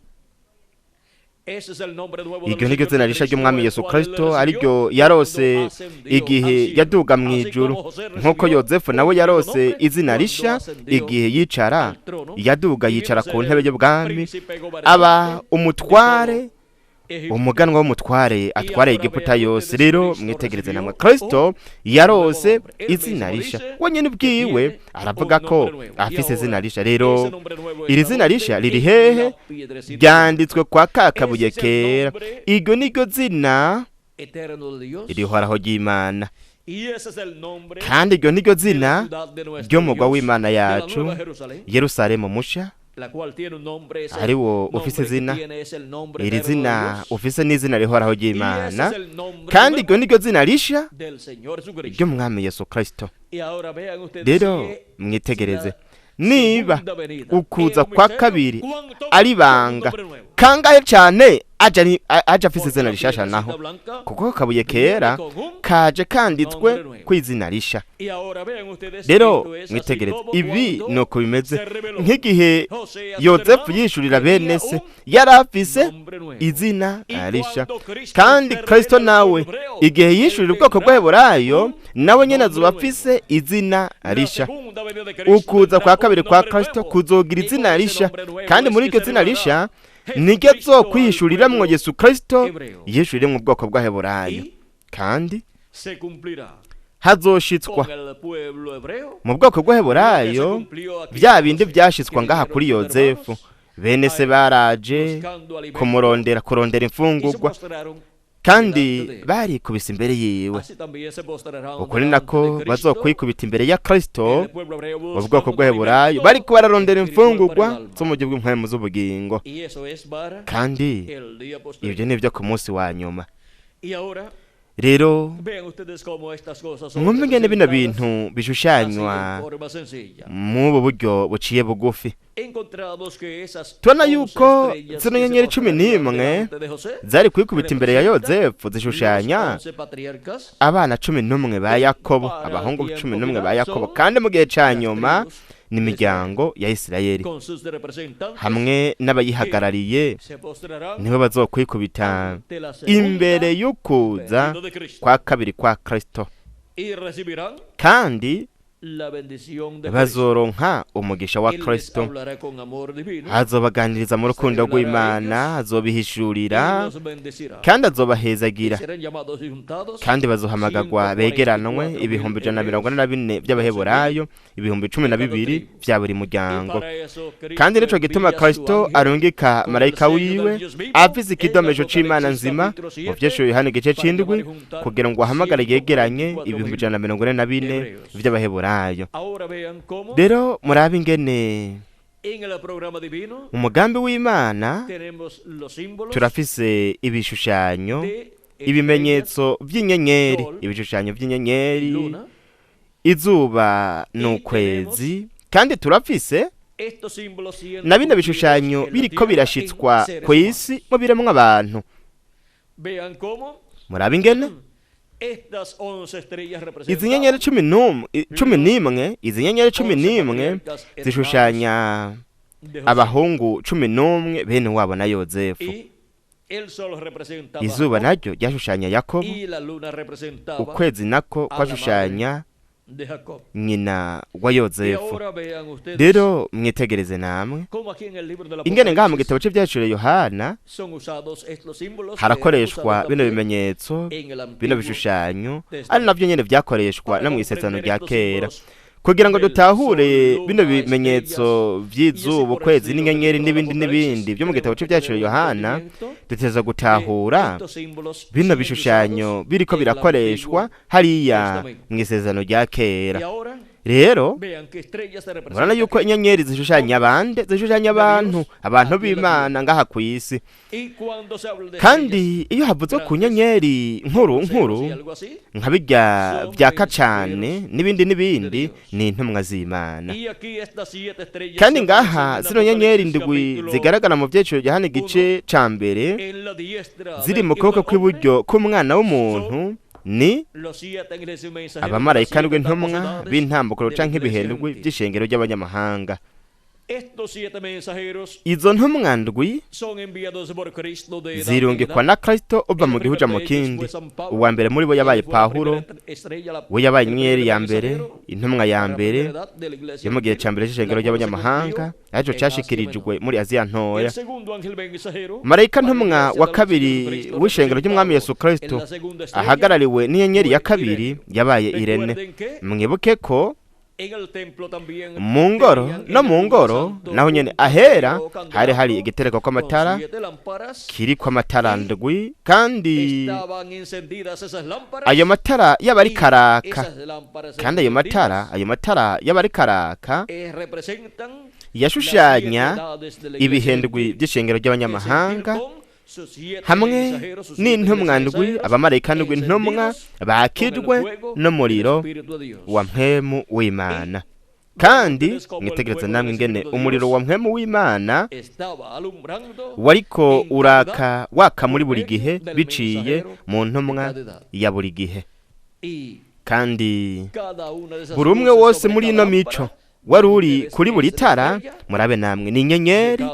Iryo niryo zina risha ry'umwami Yesu Kristo, ariryo yarose igihe yaduga mu ijuru, nk'uko Yozefu nawe yarose izina risha igihe yicara yaduga yicara ku ntebe y'ubwami, aba umutware, umuganwa w'umutware atware Egiputa yose. Rero mwitegereze namwe, Kristo yarose izina risha, wenyine ubwiwe aravuga ko afise izina risha. Rero iri zina risha riri hehe? Ryanditswe kwa kakabuye kera. Iryo niryo zina rihoraho ry'Imana, kandi iryo niryo zina ry'umugwa w'Imana yacu, Yerusalemu musha, ariwo ufise izina. Iri zina ufise n'izina rihoraho ry'Imana, kandi iryo niryo zina risha ry'umwami Yesu Kristo. Rero mwitegereze, niba ukuza kwa kabiri ari banga kangahe cyane aje afise izina rishasha naho, kuko kabuye kera kaje kanditswe ku izina risha. Rero mwitegereze, ibi nuko bimeze nk'igihe Yozefu yishurira bene se, yari afise izina risha, kandi Kristo nawe igihe yishurira ubwoko bw'Abaheburayo nawe nyene azoba afise izina risha. Ukuza kwa kabiri kwa Kristo kuzogira izina risha, kandi muri iryo zina risha niryo azokwihishuriramwo Yesu Kristo yishuririmwo ubwoko bw'Abaheburayo, kandi hazoshitswa mu bwoko bw'Abaheburayo bya bindi byashitswa ngaha kuri Yozefu. Bene se baraje kumurondera, kurondera imfungurwa, kandi barikubise imbere yiwe. Uko ni nako bazokwikubita imbere ya Kristo ubwoko bw'Abaheburayo bariko bararondera imfungurwa z'umujyi bw'impwemu z'ubugingo, kandi ibyo ni ibyo ku munsi wa nyuma. Rero mwumve ingene bino bintu bishushanywa mw'ubu buryo buciye bugufi. Tubona yuko zino nyenyeri 11 zari kwikubita imbere ya Yozefu zishushanya abana 11 ba Yakobo, abahungu 11 ba Yakobo, kandi mu gihe ca nyuma n'imiryango ya Isirayeli hamwe n'abayihagarariye nibo bazokwikubita imbere y'ukuza kwa kabiri kwa Kristo, kandi bazoronka umugisha wa Kristo. Azobaganiriza mu rukundo rw'Imana, azobihishurira kandi azobahezagira, kandi bazohamagagwa begeranwe 144,000 by'Abaheburayo, 12,000 bya buri muryango. Kandi nico gituma Kristo arungika marayika wiwe afise ikidomejo c'Imana nzima mu vyesho Yohana igice c'indwi, kugira ngo ahamagare yegeranye 144,000 by'Abaheburayo. Rero murabe ingene umugambi w'Imana turafise ibishushanyo, ibimenyetso by'inyenyeri, ibishushanyo by'inyenyeri, izuba n'ukwezi, kandi turafise Na bino bishushanyo biriko birashitswa ku isi mu biremwa abantu. Murabe ingene izi nyenyeri 11, 11, izi nyenyeri 11 zishushanya abahungu 11 bene wabo na Yozefu. Izuba naryo ryashushanya Yakobo, ukwezi nako kwashushanya nyina wa Yozefu. Rero mwitegereze namwe ingene ngaha mu gitabo c'Ivyahishuriwe Yohana harakoreshwa bino bimenyetso, bino bishushanyo, ari navyo nyene vyakoreshwa no mw'isezerano rya kera. Kugira ngo dutahure bino bimenyetso vy'izuba, ukwezi n'inyenyeri n'ibindi n'ibindi vyo mu gitabo c'Ivyahishuriwe Yohana, duteza gutahura bino bishushanyo biriko birakoreshwa hariya mw'isezerano rya kera. Rero murabona yuko inyenyeri zishushanya abande, zishushanya abantu, abantu b'Imana ngaha ku isi. Kandi iyo havuzwe ku nyenyeri nkuru nkuru nka birya vyaka cane n'ibindi n'ibindi, ni intumwa z'Imana. Kandi ngaha zino nyenyeri ndwi zigaragara mu Vyahishuriwe Yohana igice ca mbere, ziri mu kuboko kw'iburyo k'umwana w'umuntu, ni abamarayika ndwi, intumwa b'intambukuro canke ibihendwi vy'ishengero ry'abanyamahanga. Izo ntumwa ndwi zirungikwa na Kristo uva mu gihugu mu kindi. Uwa mbere muri bo yabaye Pawulo, we yabaye inyenyeri ya mbere, intumwa ya mbere yo mu gihe ca mbere c'ishengero ry'abanyamahanga, arico cashikirijwe muri Aziya Ntoya. Marayika ntumwa wa kabiri w'ishengero ry'umwami Yesu Kristo, ahagarariwe n'inyenyeri ya kabiri, yabaye Irene. Mwibuke ko mu ngoro, no mu ngoro naho nyene ahera, hari hari igitereko kw'amatara kiriko amatara ndwi, kandi ayo matara yaba ari karaka, kandi ayo matara yaba ari karaka yashushanya ibihendwi by'ishengero ry'abanyamahanga, hamwe n'intumwa ndwi, abamarayika ndwi, intumwa bakijwe n'umuriro wa mpwemu w'Imana. Kandi mwitegereze namwe ingene umuriro wa mpwemu w'Imana wariko uraka waka muri buri gihe biciye mu ntumwa ya buri gihe. Kandi buri umwe wose muri ino mico wari uri kuri buri tara, murabe namwe, ni inyenyeri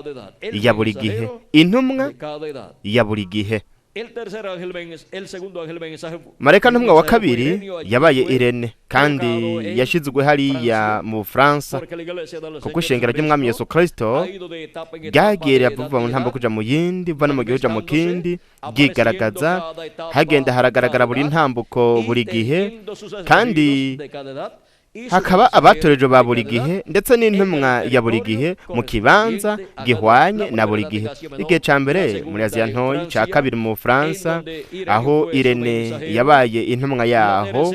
ya buri gihe, intumwa ya buri gihe. Marayika ntumwa wa kabiri yabaye Irene, kandi yashizwe hariya mu Bufaransa, kuko ishengero ry'umwami Yesu Kristo ryagiye riva mu ntambo kuja mu yindi, uva no mu gihugu uja mu kindi, ryigaragaza, hagenda haragaragara buri ntambuko buri gihe, kandi hakaba abatorejwe ba buri gihe ndetse n'intumwa ya buri gihe mu kibanza gihwanye na buri gihe. Igihe ca mbere muri Aziya Ntoyi, ca kabiri mu Bufaransa aho Irene yabaye intumwa yaho,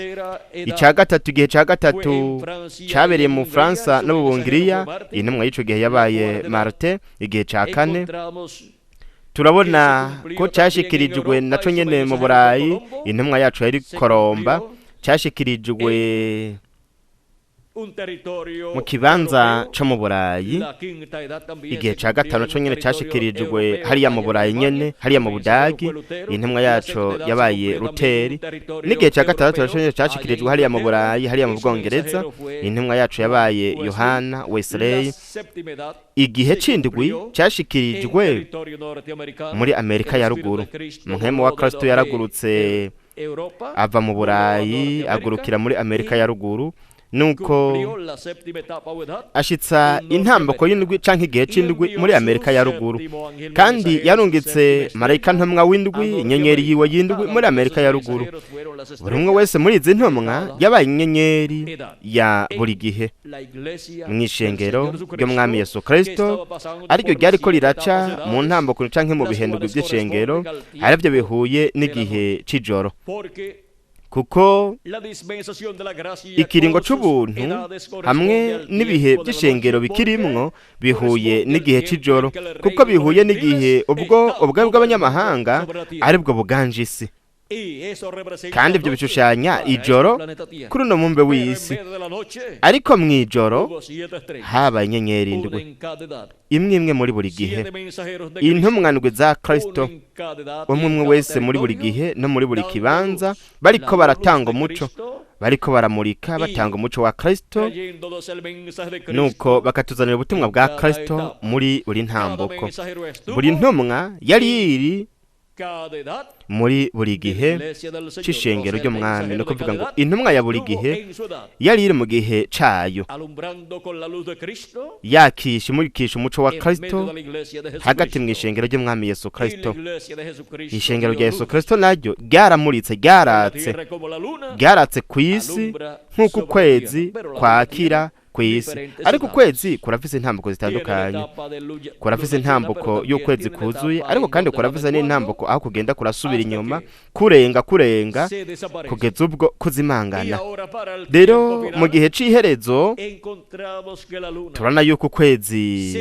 ica gatatu, igihe ca gatatu cabereye mu Bufaransa no mu Bungiriya, intumwa y'ico gihe yabaye Martin. Igihe ca kane turabona ko cashikirijwe naco nyene mu Burayi, intumwa yacu yari Koromba, cashikirijwe mu kibanza co mu Burayi. Igihe ca gatanu co nyene cashikirijwe hariya mu Burayi nyene, hariya mu Budagi, intumwa yaco yabaye Ruteri. N'igihe ca gatandatu co nyene cashikirijwe hariya mu Burayi, hariya mu Bwongereza, intumwa yacu yabaye Yohana Wesley. Igihe c'indwi cashikirijwe muri Amerika ya Ruguru. Muhemu wa Kristo yaragurutse ava mu Burayi agurukira muri Amerika ya Ruguru, nuko ashitsa intambako y'indwi canke igihe c'indwi muri Amerika ya Ruguru. Kandi yarungitse marayika ntumwa w'indwi, inyenyeri yiwe y'indwi, muri Amerika ya Ruguru. Buri umwe wese muri izi ntumwa yabaye inyenyeri ya buri gihe mw'ishengero ry'umwami Yesu Kristo, ariryo ryariko riraca mu ntambako canke mu bihendwi vy'ishengero, arivyo bihuye n'igihe c'ijoro, kuko ikiringo c'ubuntu hamwe n'ibihe by'ishengero bikirimwo bihuye n'igihe c'ijoro, kuko bihuye n'igihe ubwo ubwami bw'abanyamahanga aribwo buganje isi. Kandi ibyo bishushanya ijoro kuri uno mumbe w'isi. Ariko mu ijoro habaye inyenyeri indwi, imwe imwe muri buri gihe, intumwa ndwi za Kristo, umwe umwe wese muri buri gihe no muri buri kibanza, bariko baratanga umuco, bariko baramurika, batanga umuco wa Kristo, nuko bakatuzanira ubutumwa bwa Kristo muri buri ntambuko. Buri ntumwa yari iri muri buri gihe c'ishengero ry'umwami, no kuvuga ngo intumwa ya buri gihe yari iri mu gihe cayo, yakisha imurikisha umuco wa Kristo hagati mu ishengero ry'umwami Yesu Kristo. Ishengero rya Yesu Kristo naryo ryaramuritse, ryaratse, ryaratse ku isi nk'uko ukwezi kwakira ku isi. Ariko ukwezi kurafise intambuko zitandukanye, kurafise intambuko y'ukwezi kuzuye, ariko kandi kurafise n'intambuko aho kugenda kurasubira inyuma, kurenga kurenga kugeza ubwo kuzimangana. Rero mu gihe c'iherezo turabona yuko ukwezi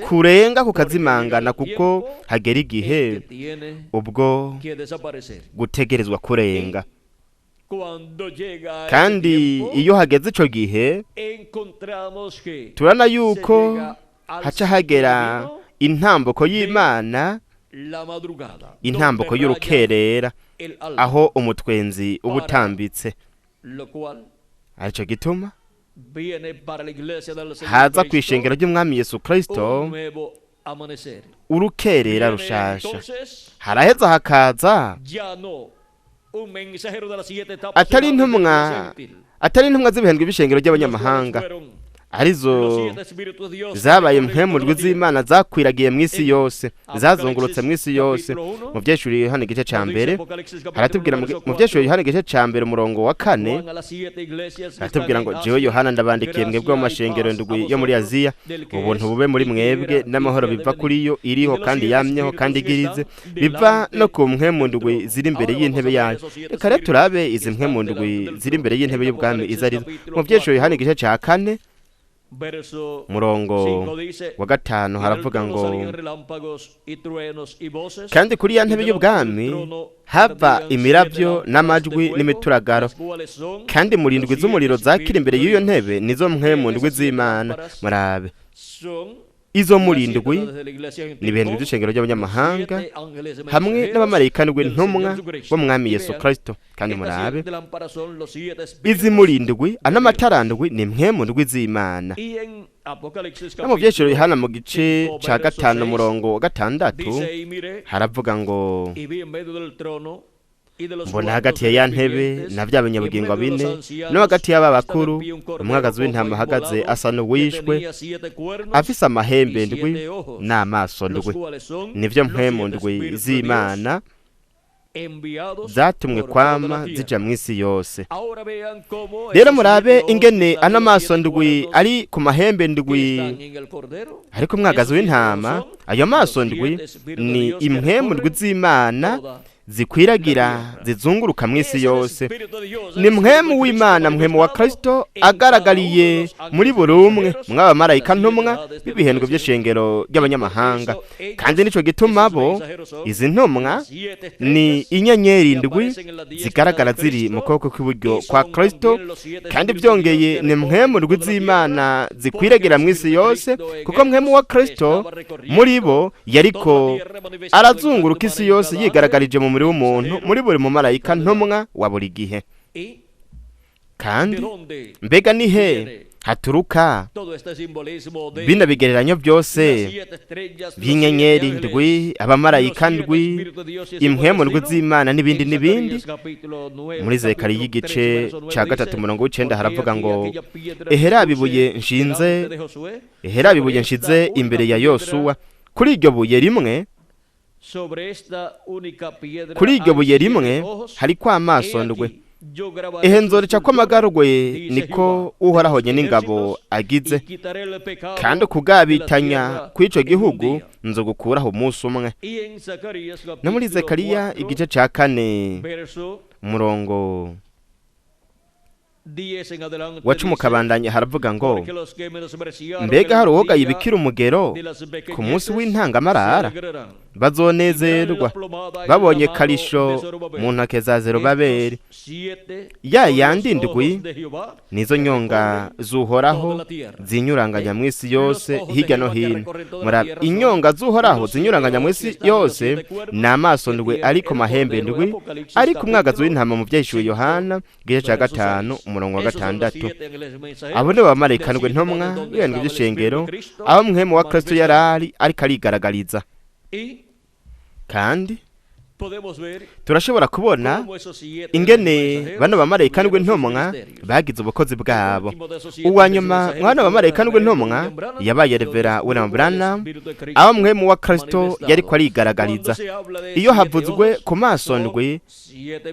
kurenga kukazimangana, kuko hagera igihe ubwo gutegerezwa kurenga. Kandi iyo hageze ico gihe turabona yuko haca hagera intambuko y'Imana, intambuko y'urukerera, aho umutwenzi uba utambitse. Arico gituma haza kw'ishengero ry'umwami Yesu Kristo urukerera rushasha. Haraheza hakaza atari intumwa, atari intumwa z'ibihendwe b'ishengero ry'abanyamahanga, arizo zabaye mpwemu z'Imana zakwiragiye mu isi yose, zazungurutse mu isi yose. Mu Vyahishuriwe Yohana igice ca mbere haratubwira, mu Vyahishuriwe Yohana igice ca mbere umurongo wa 4 haratubwira ngo jewe Yohana ndabandikiye mwebwe mu mashengero ndwi yo muri Aziya, ubuntu bube muri mwebwe n'amahoro biva kuri yo iriho kandi yamyeho kandi igirize, biva no ku mpwemu ndwi ziri imbere y'intebe yayo. Reka rero turabe izi mpwemu ndwi ziri imbere y'intebe y'ubwami izo arizo. Mu Vyahishuriwe Yohana igice ca 4 murongo wa 5 haravuga ngo kandi kuri ya ntebe y'ubwami hava imiravyo n'amajwi n'imituragaro, kandi mu ndwi z'umuriro zakira imbere y'iyo ntebe nizo mpwemu ndwi z'Imana. Murabe izo murindwi ni ibihindwe by'ishengero ry'abanyamahanga hamwe n'abamarayika ndwi ntumwa b'umwami Yesu Kristo. Kandi murabe izi murindwi anamatara ndwi ni mpwemu ndwi z'Imana. No mu Vyahishuriwe Yohana mu gice ca 5 murongo wa 6 haravuga ngo mbona hagati ya ya ntebe na bya binyabugingo bine no hagati y'aba bakuru umwagazi w'intama ahagaze asa n'uwishwe, afise amahembe ndwi n'amaso ndwi, nivyo mpwemu ndwi z'Imana zatumwe kwama zija mu isi yose. Rero murabe ingene ano maso ndwi ari ku mahembe ndwi ariko umwagazi w'intama, ayo maso ndwi ni impwemu ndwi z'Imana zikwiragira zizunguruka mu isi yose. Ni mpwemu w'Imana, mpwemu wa Kristo agaragariye muri buri umwe mw'abamarayika ntumwa b'ibihendwe by'ishengero ry'abanyamahanga. Kandi nico gituma bo izi ntumwa ni inyenyeri ndwi zigaragara ziri mu kuboko kw'iburyo kwa Kristo, kandi byongeye ni mpwemu ndwi z'Imana zikwiragira mu isi yose, kuko mpwemu wa Kristo muri bo yariko arazunguruka isi yose yigaragarije mu muri w'umuntu muri buri mumarayika ntumwa wa buri gihe. Kandi mbega ni he haturuka bino bigereranyo byose by'inyenyeri ndwi, abamarayika ndwi, impwemu ndwi z'Imana n'ibindi n'ibindi? Muri Zekariya igice ca 3 umurongo w'9 haravuga ngo ehera bibuye nshinze, ehera bibuye nshize imbere ya Yosuwa, kuri iryo buye rimwe, kuri iryo buye rimwe hariko amaso ndwi, ehe nzorica ko amagarugwe, niko Uhoraho n'ingabo agize, kandi kugabitanya kw'ico gihugu nzogukuraho umunsi umwe. No muri Zekariya igice ca 4 umurongo Wa 10 kabandanya haravuga ngo mbega hari uwoga yibikira umugero ku munsi w'intangamarara, bazonezerwa babonye karisho mu ntoke za Zerubabeli. Ya yandi ndwi nizo nyonga z'Uhoraho zinyuranganya mu isi yose hirya no hino. Murabe, inyonga z'Uhoraho zinyuranganya mu isi yose ni amaso ndwi ariko mahembe ndwi, ariko umwagazi w'intama mu byahishuwe Yohana igice cya 5 umurongo wa 6. Abo ni abamarayika ndwi ntumwa b'ibirindwi by'ishengero, aho mpwemu wa Kristo yarari ariko arigaragariza. Kandi turashobora kubona ingene bano bamarayika ndwi ntumwa bagize ubukozi bwabo. Uwa nyuma mwana bamarayika ndwi ntumwa yabaye Revera William Branham, aho mpwemu wa Kristo yariko arigaragariza. Iyo havuzwe ku maso ndwi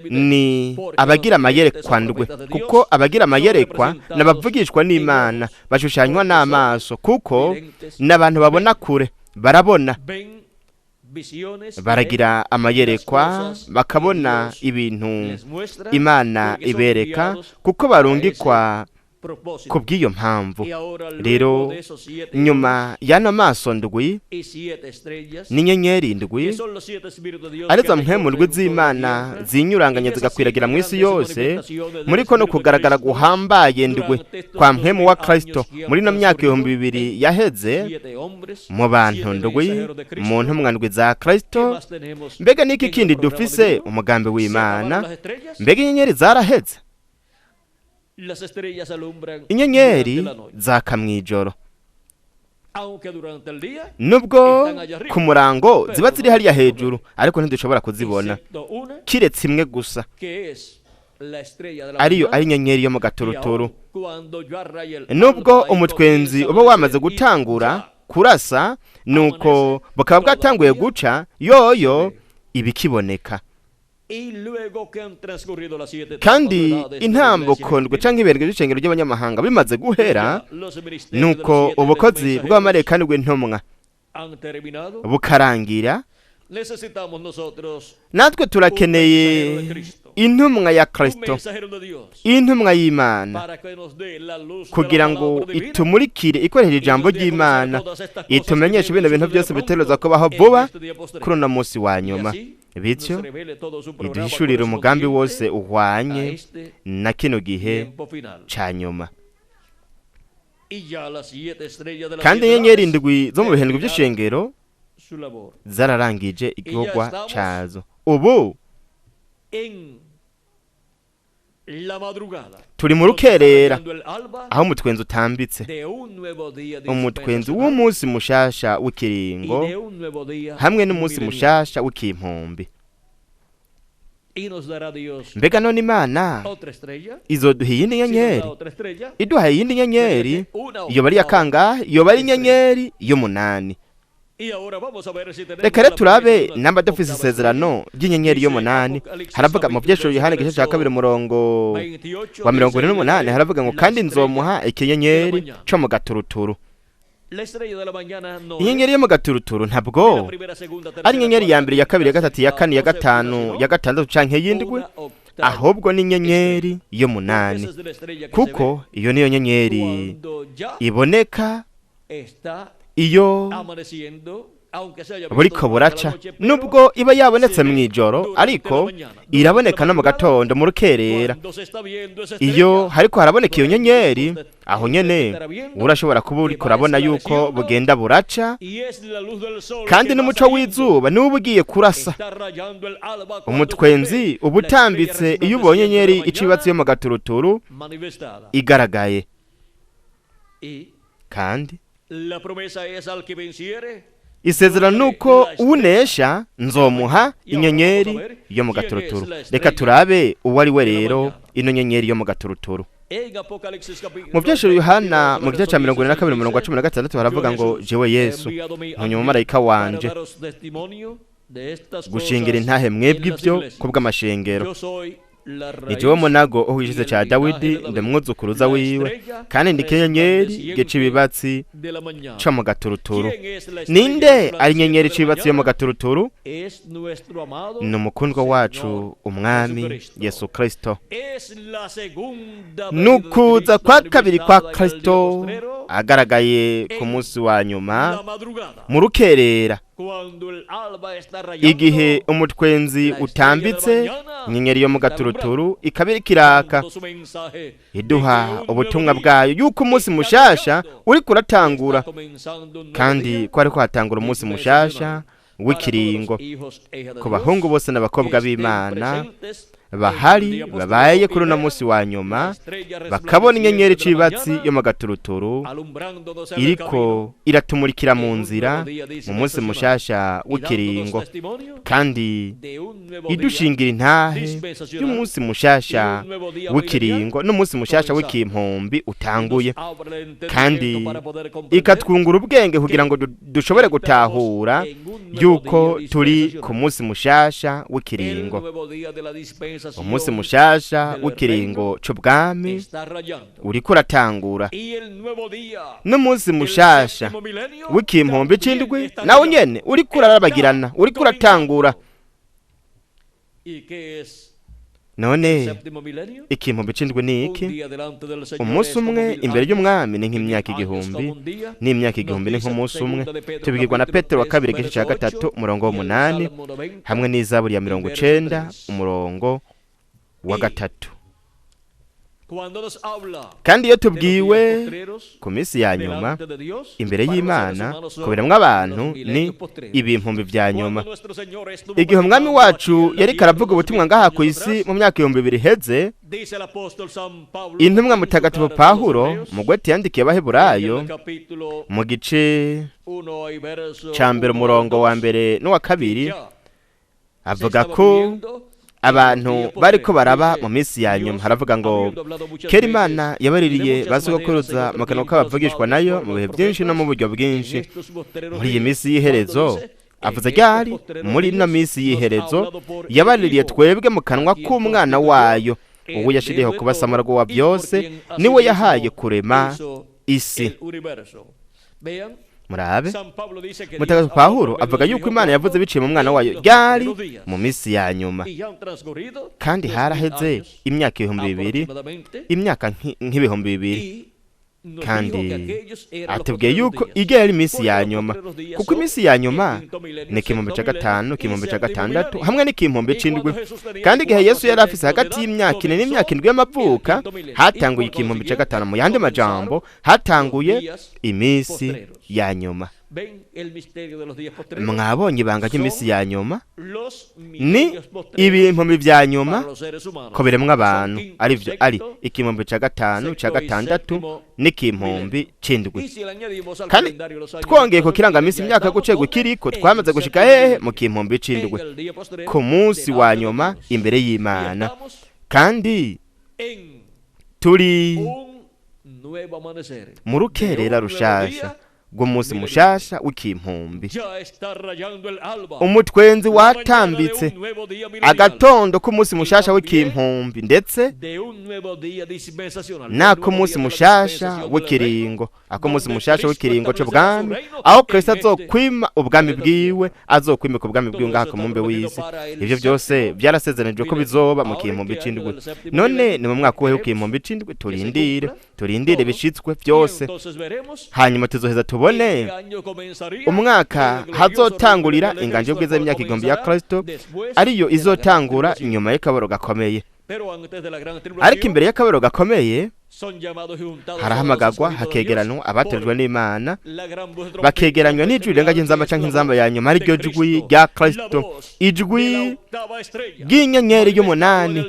ni abagira amayerekwa ndwi, kuko abagira amayerekwa n'abavugishwa n'Imana bashushanywa n'amaso, kuko n'abantu babona kure, barabona, baragira amayerekwa, bakabona ibintu Imana ibereka, kuko barungikwa ku bw'iyo mpamvu. Rero nyuma y'ano maso ndwi n'inyenyeri ndwi, arizo mpwemu ndwi z'Imana zinyuranganya zigakwiragira mu isi yose, muri ko no kugaragara guhambaye ndwi kwa mpwemu wa Kristo muri no myaka 2000 yaheze mu bantu ndwi, mu ntumwa ndwi za Kristo. Mbega niki kindi dufise umugambi w'Imana? Mbega inyenyeri zaraheze? Inyenyeri zaka mw'ijoro, nubwo ku murango ziba ziri hariya hejuru, ariko ntidushobora kuzibona kiretse imwe gusa, ariyo ari inyenyeri yo mu gaturuturu. Nubwo umutwenzi uba wamaze gutangura kurasa, nuko bukaba bwatanguye guca, yoyo ibikiboneka. Kandi intambuko ndwi canke ibirindwi by'ishengero ry'abanyamahanga bimaze guhera, nuko ubukozi bw'abamarayika ndwi ntumwa bukarangira, natwe turakeneye intumwa ya Kristo, intumwa y'Imana, kugira ngo itumurikire ikoresheje ijambo ry'Imana, itumenyeshe bino bintu byose bitegerezwa kubaho vuba kuri uno munsi wa nyuma. Bityo iduhishurire umugambi wose uhwanye na kino gihe ca nyuma. Kandi inyenyeri ndwi zo mu bihendwi by'ishengero zararangije igikorwa cazo. Ubu turi mu rukerera aho umutwenzi utambitse, umutwenzi w'umunsi mushasha w'ikiringo hamwe n'umunsi mushasha w'ikimpumbi. Mbega none Imana izoduha iyindi nyenyeri? Iduhaye iyindi nyenyeri, yoba ari iya kangahe? Yoba ari inyenyeri y'umunani. Reka rero turabe namba dufise isezerano ry'inyenyeri y'umunani. Haravuga mu vyesho Yohana igice ca 2 umurongo wa 48, haravuga ngo kandi nzomuha ikinyenyeri co mu gaturuturu. Inyenyeri yo mu gaturuturu ntabwo ari inyenyeri ya mbere, ya kabiri, ya gatatu, ya kane, ya gatanu, ya gatandatu canke y'indwi, ahubwo ni inyenyeri y'umunani, kuko iyo niyo nyenyeri iboneka iyo buriko buraca, nubwo iba yabonetse mw'ijoro, ariko iraboneka no mu gatondo mu rukerera. Iyo hariko haraboneka iyo nyenyeri, aho nyene urashobora kuba uriko urabona yuko bugenda buraca, kandi n'umuco w'izuba niwo ugiye kurasa. Umutwenzi uba utambitse iyo ubonye nyenyeri icibatsi yo mu gaturuturu igaragaye. Kandi isezerano nuko unesha nzomuha inyenyeri yo mu gaturuturu. Reka turabe uwo ari we rero ino nyenyeri yo mu gaturuturu. Mu vyesho Yohana mu gice ca 42 umurongo wa 16 haravuga ngo jewe Yesu ntumye umumarayika wanje gushingira intahe mwebwe ivyo kubw'amashengero. Ni jewe munago w'igishize ca Dawidi, ndi umwuzukuruza wiwe, kandi ndi ikinyenyeri gica ibibatsi co mu gaturuturu. Ninde ari inyenyeri ica ibibatsi yo mu gaturuturu? Ni umukundwa wacu, umwami Yesu Kristo. Nukuza kwa kabiri kwa Kristo agaragaye ku munsi wa nyuma mu rukerera, igihe umutwenzi utambitse, inyenyeri yo mu gaturuturu ikaba iriko iraka, iduha ubutumwa bwayo yuko umunsi mushasha uriko uratangura, kandi ko ariko hatangura umunsi mushasha w'ikiringo ku bahungu bose n'abakobwa b'Imana bahari babaye kuri uno munsi wa nyuma, bakabona inyenyeri icibatsi yo mu gaturuturu iriko iratumurikira mu nzira mu munsi mushasha w'ikiringo, kandi idushingira intahe y'umunsi mushasha w'ikiringo n'umunsi mushasha w'ikimpumbi utanguye, kandi ikatwungura ubwenge kugira ngo dushobore gutahura yuko turi ku munsi mushasha w'ikiringo. Umunsi mushasha w'ikiringo c'ubwami uriko uratangura, n'umunsi mushasha w'ikimpumbi c'indwi nawe nyene uriko urarabagirana, uriko uratangura. None ikimpumbi c'indwi ni iki? Umunsi umwe imbere y'umwami ni nk'imyaka 1000, n'imyaka 1000 ni nk'umunsi umwe. Tubibwirwa na Petero wa kabiri igice ca 3 umurongo w'8, hamwe n'Izaburi ya 90 umurongo wa 3. Kandi iyo tubwiwe ku minsi ya nyuma imbere y'Imana kubiramwo abantu ni ibimpumbi vya nyuma. Igihe umwami wacu yariko aravuga ubutumwa ngaha ku isi mu myaka 2000 iheze, intumwa mutagatifu Pawulo mu gwete yandikiye Abaheburayo mu gice ca 1 umurongo wa 1 n'uwa 2, avuga ko abantu bariko baraba mu minsi ya nyuma. Haravuga ngo kera Imana yabaririye basogokuruza mu kanwa k'abavugishwa nayo mu bihe byinshi no mu buryo bwinshi. Muri iyi minsi y'iherezo, avuze ryari? Muri ino minsi y'iherezo yabaririye twebwe mu kanwa k'umwana wayo, uwo yashiriyeho kuba samuragwa wa byose, niwe yahaye kurema isi. Murabe, mutagatifu Pawulo avuga yuko Imana yavuze biciye mu mwana wayo ryari? Mu minsi ya nyuma, kandi haraheze imyaka 2000, imyaka nk'ibihumbi 2000, kandi atubwiye yuko igera ari iminsi ya nyuma, kuko iminsi ya nyuma ni ikihumbi ca 5, ikihumbi ca 6 hamwe n'ikimpumbi c'indwi. Kandi igihe Yesu yari afise hagati y'imyaka 4 n'imyaka 7 y'amavuka, hatanguye ikihumbi ca 5. Mu yandi majambo, hatanguye iminsi ya nyuma. Mwabonye ibanga ry'iminsi ya nyuma ni ibimpumbi vya nyuma ko biremwa abantu, arivyo ari ikihumbi ca 5, ca 6 n'ikimpumbi c'indwi. Kandi twongeye ku kirangamisi imyaka yo gucegwa ikiriko, twamaze gushika hehe? Mu kimpumbi c'indwi, ku munsi wa nyuma imbere y'Imana, kandi turi mu rukerera rushasha rw'umunsi mushasha w'ikimpumbi. Umutwenzi watambitse agatondo k'umunsi mushasha w'ikimpumbi, ndetse n'ak'umunsi mushasha w'ikiringo, ak'umunsi mushasha w'ikiringo c'ubwami, aho Kristo azokwima ubwami bwiwe, azokwimika ubwami bwiwe ngaha ku mumbe w'isi. Ivyo byose byarasezeranijwe ko bizoba mu kimpumbi c'indwi. None ni mu mwaka uhe w'ikimpumbi c'indwi? Turindire, turindire bishitswe byose, hanyuma tuzoheza tubone umwaka hazotangurira inganje y'ubwiza y'imyaka 1000 ya Kristo, ariyo izotangura inyuma y'akabaro gakomeye. Ariko imbere y'akabaro gakomeye harahamagagwa hakegeranwa abatojwe n'Imana, bakegeranywa n'ijwi rirenga ry'inzamba canke inzamba ya nyuma, ariryo jwi rya Kristo, ijwi ry'inyenyeri y'umunani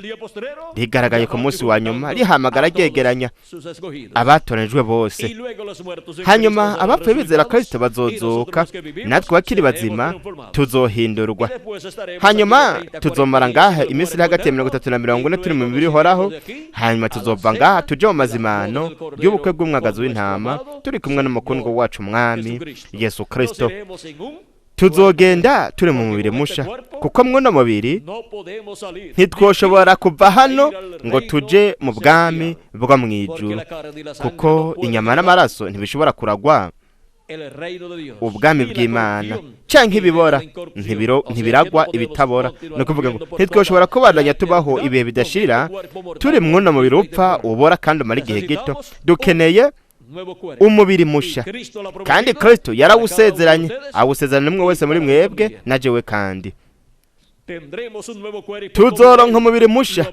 rigaragaye ku munsi wa nyuma, rihamagara ryegeranya abatoranijwe bose. Hanyuma abapfuye bizera Kristo bazozuka, natwe bakiri bazima tuzohindurwa. Hanyuma tuzomara ngaha iminsi iri hagati ya 30 na 40 turi mu mibiri ihoraho. Hanyuma tuzova ngaha tuje mu mazimano y'ubukwe bw'umwagazi w'intama, turi kumwe n'umukundwa wacu umwami Yesu Kristo. Tuzogenda turi mu mubiri musha, kuko mwuno mubiri ntitwoshobora kuva hano ngo tuje mu bwami bwo mu ijuru, kuko inyama n'amaraso ntibishobora kuragwa ubwami bw'Imana, canke ibibora ntibiragwa ibitabora. Ni ukuvuga ngo ntitwoshobora kubandanya tubaho ibihe bidashira turi mwuno mubiri upfa, ubora kandi umara igihe gito. Dukeneye umubiri musha, kandi Kristo yarawusezeranye, awusezerana umwe wese muri mwebwe na jewe. Kandi tuzoronka umubiri musha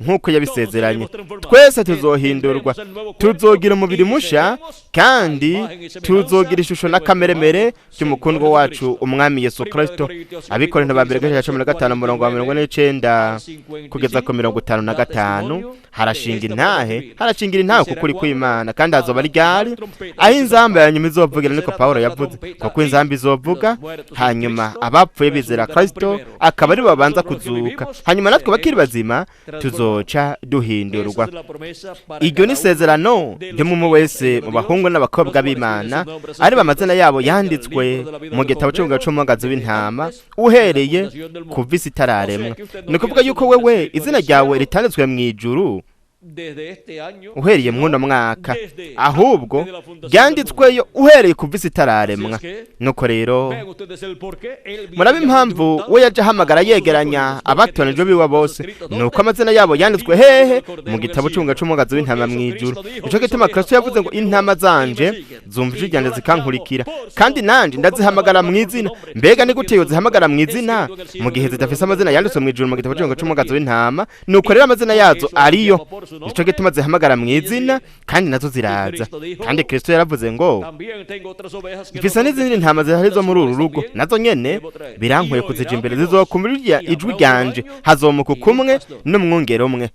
nk'uko yabisezeranye. Twese tuzohindurwa, tuzogira umubiri musha, kandi tuzogira ishusho n'akameremere by'umukundwa wacu umwami Yesu Kristo. Abikorinto ba mbere, igice cya 15, umurongo wa 49 kugeza ku 55, harashinga intahe, harashingira intahe kuko uri kw'Imana. Kandi hazoba ryari? Aho inzamba ya nyuma izovugira, niko Pawulo yavuze, kuko inzamba izovuga, hanyuma abapfuye bizera Kristo akaba ari bo babanza kuzuka, hanyuma natwe bakiri bazima tuzoca duhindurwa. Iryo ni isezerano ry'umwe wese mu bahungu n'abakobwa b'Imana ari amazina yabo yanditswe mu gitabo cy'umugabo cy'umugazi w'intama uhereye kuva isi itararemwa. Ni ukuvuga yuko wewe izina ryawe ritanditswe mu ijuru uhereye mw'uno mwaka, ahubwo ryanditsweyo uhereye kuva isi itararemwa. Nuko rero muraba impamvu we yaje ahamagara yegeranya abatoranijwe biwe bose, ni uko amazina yabo yanditswe hehe? Mu gitabo cy'umugabo cy'umugazi w'intama mu ijuru. Nico gituma Kristo yavuze ngo: "Intama zanje zumva ijwi ryanjye zikankurikira, kandi nanje ndazihamagara mu izina." Mbega ni gute yozihamagara mu izina mu gihe zidafise amazina yanditswe mu ijuru mu gitabo cy'umugabo cy'umugazi w'intama? Nuko rero amazina yazo ariyo, nico gituma zihamagara mu izina, kandi nazo ziraza. Kandi Kristo yaravuze ngo: "Mfise n'izindi ntama zihari zo muri uru rugo, nazo nyene birankwiye kuzija imbere, zizokumva ijwi ryanje, hazomuka kumwe n'umwungere umwe."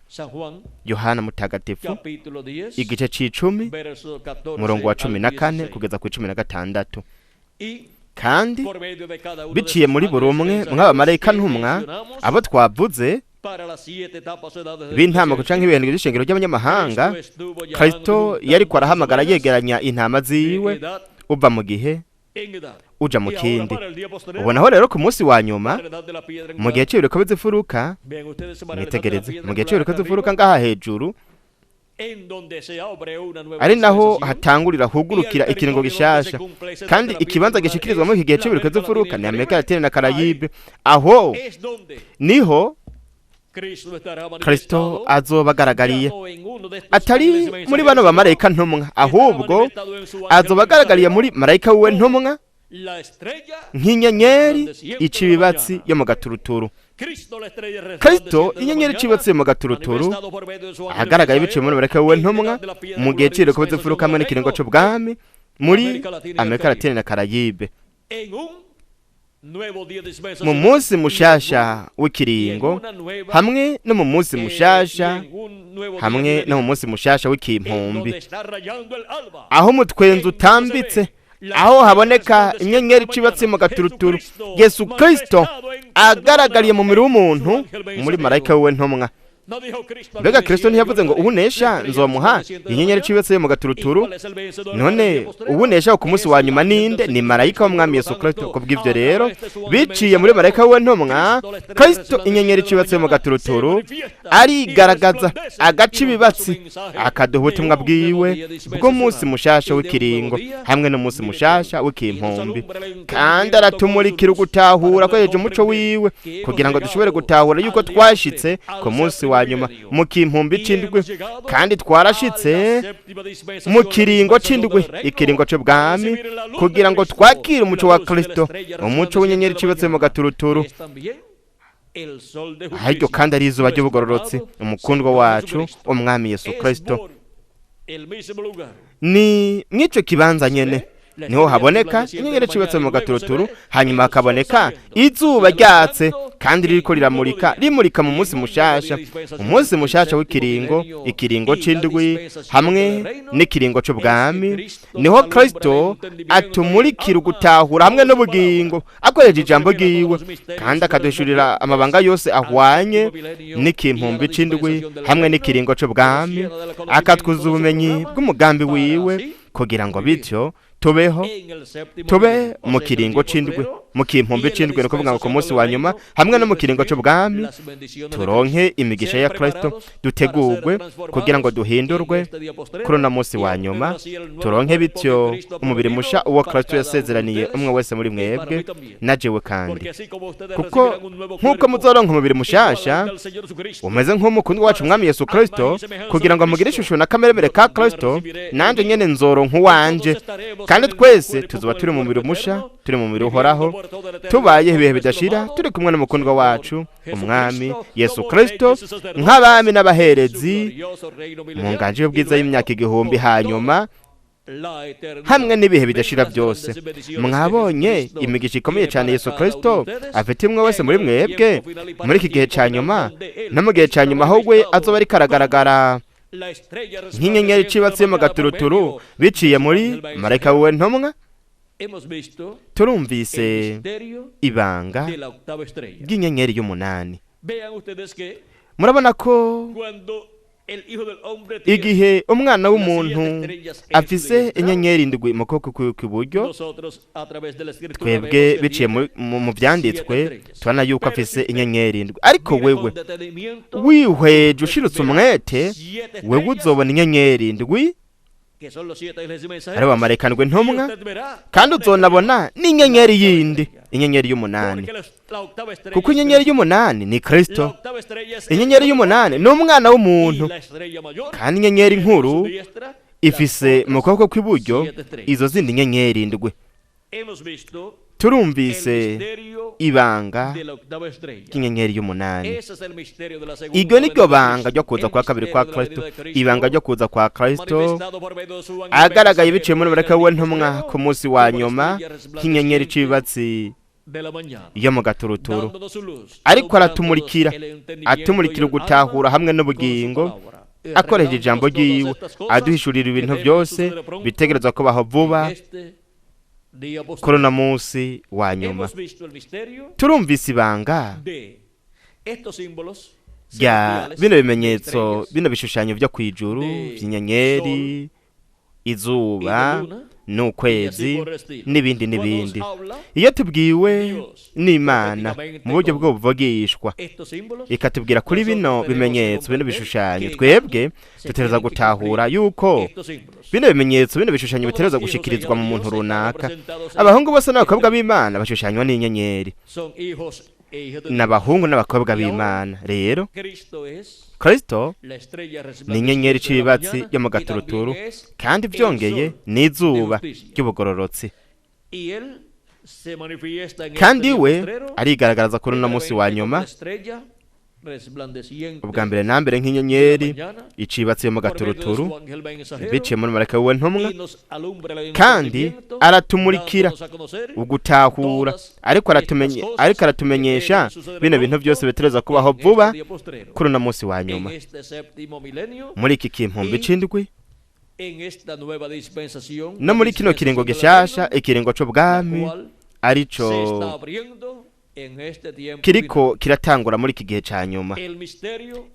Yohana Mutagatifu, igice c'icumi, murongo wa 14 kugeza ku 16. Kandi biciye muri buri umwe mw'abamarayika ntumwa abo twavuze b'intama canke ibihembwe by'ishengero ry'abanyamahanga, Kristo yariko arahamagara yegeranya intama ziwe uva mu gihe uja mu kindi. Ubonaho rero ku munsi wa nyuma, mu gihe c'ibiriko bizifuruka, mwitegereze, mu gihe c'ibiriko bizifuruka ngaha hejuru, ari naho hatangurira hugurukira ikiringo gishasha, kandi ikibanza gishikirizwamo iki gihe c'ibiriko bizifuruka ni Amerika Latine na Karayibe. Aho niho Kristo azoba agaragariye, atari muri bano bamarayika ntumwa, ahubwo azoba agaragariye muri marayika wiwe ntumwa nk'inyenyeri ica ibibatsi yo mu gaturuturu. Kristo, inyenyeri ica ibibatsi yo mu gaturuturu, ahagaragaye biciye muri marayika wiwe ntumwa mu gihe c'ibiriko bizifuruka hamwe n'ikiringo c'ubwami muri Amerika Latine na Karayibe, mu munsi mushasha w'ikiringo hamwe no mu munsi mushasha, hamwe no mu munsi mushasha w'ikimpumbi, aho umutwenzi utambitse, aho haboneka inyenyeri icibatse mu gaturuturu, Yesu Kristo agaragariye mu mubiri w'umuntu muri marayika wiwe ntumwa. Mbega Kristo ntiyavuze ngo: "Ubunesha nzomuha inyenyeri icibatse mu gaturuturu"? None ubunesha ku munsi wa nyuma ninde? Ni marayika w'umwami Yesu Kristo. Kubw'ivyo rero, biciye muri marayika wiwe ntumwa, Kristo inyenyeri icibatse mu gaturuturu arigaragaza, agaca ibibatsi, akaduha ubutumwa bwiwe bw'umunsi mushasha w'ikiringo hamwe n'umunsi mushasha w'ikimpumbi. Kandi aratumurikira ugutahura akoresheje umuco wiwe, kugira ngo dushobore gutahura yuko twashitse ku munsi wa nyuma mu kimpumbi c'indwi, kandi twarashitse mu kiringo c'indwi, ikiringo c'ubwami, kugira ngo twakire umuco wa Kristo, umuco w'inyenyeri icibatse mu gaturuturu, aharyo kandi ari izuba ry'ubugororotsi, umukundwa wacu umwami Yesu Kristo. Ni mw'ico kibanza nyene niho haboneka inyenyeri icibatse mu gaturuturu, hanyuma hakaboneka izuba ryatse kandi ririko riramurika, rimurika mu munsi mushasha, umunsi mushasha w'ikiringo, ikiringo c'indwi hamwe n'ikiringo c'ubwami. Niho Kristo atumurikira ugutahura hamwe n'ubugingo akoresheje ijambo ryiwe, kandi akaduhishurira amabanga yose ahwanye n'ikimpumbi c'indwi hamwe n'ikiringo c'ubwami, akatwuza ubumenyi bw'umugambi wiwe, kugira ngo bityo tubeho, tube mu kiringo c'indwi. Mu kimpumbi c'indwi, ni ukuvuga ngo ku munsi wa nyuma, hamwe no mu kiringo c'ubwami, turonke imigisha ya Kristo, dutegurwe kugira ngo duhindurwe kuri uno munsi wa nyuma, turonke bityo umubiri musha uwo Kristo yasezeraniye umwe wese muri mwebwe na jewe kandi. Kuko nk'uko muzoronka umubiri mushasha umeze nk'umukundwa wacu umwami Yesu Kristo, kugira ngo mugire ishusho na kameremere ka Kristo, nanje nyene nzoronka uwanje, kandi twese tuzoba turi mu mubiri musha, turi mu mubiri uhoraho, tubayeho ibihe bidashira, turi kumwe n'umukundwa wacu umwami Yesu Kristo, nk'abami n'abaherezi mu nganje y'ubwiza y'imyaka 1000, hanyuma hamwe n'ibihe bidashira byose. Mwabonye imigisha ikomeye cyane Yesu Kristo afite imwe wese muri mwebwe muri iki gihe cya nyuma, no mu gihe cya nyuma aho we azoba ariko aragaragara nk'inyenyeri icibatse mu gaturuturu biciye muri marayika wiwe ntumwa. Turumvise ibanga ry'inyenyeri y'umunani. Murabona ko igihe umwana w'umuntu afise inyenyeri ndwi mu kuboko kw'iburyo, twebwe biciye mu byanditswe tubona yuko afise inyenyeri ndwi. Ariko wewe wihweje ushirutse umwete, wewe uzobona inyenyeri ndwi, ari bamarayika ndwi ntumwa, kandi uzonabona n'inyenyeri yindi, inyenyeri y'umunani. Kuko inyenyeri y'umunani ni Kristo, inyenyeri y'umunani ni umwana w'umuntu, kandi inyenyeri nkuru ifise mu kuboko kw'iburyo izo zindi nyenyeri ndwi. Turumvise ibanga ry'inyenyeri y'umunani. Iryo ni ryo banga ryo kuza kwa kabiri kwa Kristo, ibanga ryo kuza kwa Kristo agaragaye biciye muri marayika we ntumwa ku munsi wa nyuma, nk'inyenyeri icibatsi yo mu gaturuturu, ariko aratumurikira, atumurikira ugutahura hamwe n'ubugingo, akoresheje ijambo ryiwe, aduhishurira ibintu byose bitegerezwa kubaho vuba kuri uno munsi wa nyuma. Turumvise ibanga rya bino bimenyetso, bino bishushanyo byo kwijuru by'inyenyeri, izuba n'ukwezi n'ibindi n'ibindi. Iyo tubwiwe n'Imana mu buryo bw'ubuvugishwa ikatubwira kuri bino bimenyetso, bino bishushanyo, twebwe dutegereza gutahura yuko bino bimenyetso, bino bishushanyo bitegereza gushikirizwa mu muntu runaka. Abahungu bose n'abakobwa b'Imana bashushanywa n'inyenyeri, n'abahungu n'abakobwa b'Imana. Rero Kristo ni inyenyeri icibatsi yo mu gaturuturu, kandi byongeye n'izuba ry'ubugororotsi, kandi we arigaragaza kuri uno munsi wa nyuma, ubwa mbere na mbere nk'inyenyeri icibatsi yo mu gaturuturu biciye muri marayika wiwe ntumwa, kandi aratumurikira ugutahura, ariko aratumenyesha bino bintu byose bitegerezwa kubaho vuba kuri uno munsi wa nyuma, muri iki kimpumbi c'indwi no muri kino kiringo gishasha, ikiringo c'ubwami arico kiriko kiratangura muri iki gihe ca nyuma.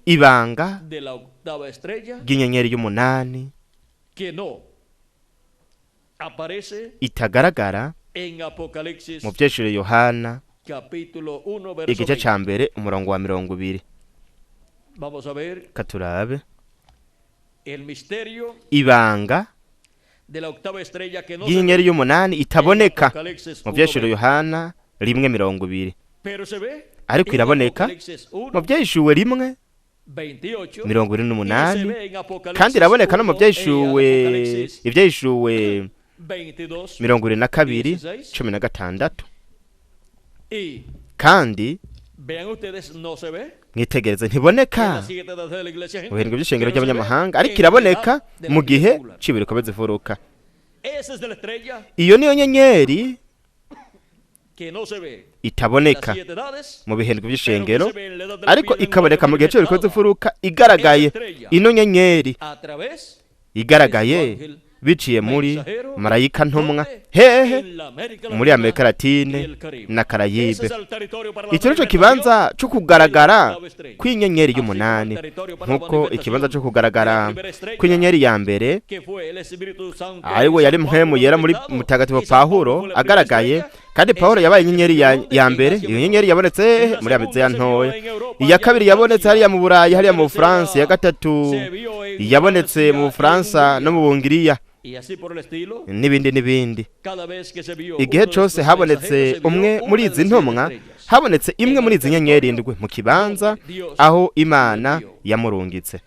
Ibanga ry'inyenyeri y'umunani itagaragara mu vyeshure Yohana igice ca mbere umurongo wa 20. Katurabe ibanga ry'inyenyeri y'umunani itaboneka mu vyeshure Yohana 1:20, ariko iraboneka mu vyeshuwe 1:28, kandi iraboneka no mu vyeshuwe ivyeshuwe 22:16. Kandi mwitegereze, ntiboneka mu birindwi by'ishengero ry'abanyamahanga, ariko iraboneka mu gihe c'ibiri bikomeza imfuruka. Iyo niyo nyenyeri itaboneka mu bihendwe by'ishengero, ariko ikaboneka mu gihe c'ibiri bikomeza imfuruka igaragaye. Ino nyenyeri igaragaye biciye muri marayika ntumwa hehe muri Amerika Latine na Karayibe. Icyo nico kibanza cyo kugaragara kw'inyenyeri y'umunani, nkuko ikibanza cyo kugaragara kw'inyenyeri ya mbere ariwe yari mpwemu yera muri mutagatifu Pawulo agaragaye, Kandi Pawulo yabaye inyenyeri ya mbere. Iyo nyenyeri yabonetse hehe? Muri Aziya Ntoya. Iya kabiri yabonetse hariya mu Burayi, hariya mu Bufaransa. Iya gatatu yabonetse mu Bufaransa no mu Bungiriya, n'ibindi n'ibindi. Igihe cose habonetse umwe muri izi ntumwa, habonetse imwe muri izi nyenyeri indwi mu kibanza aho Imana yamurungitse.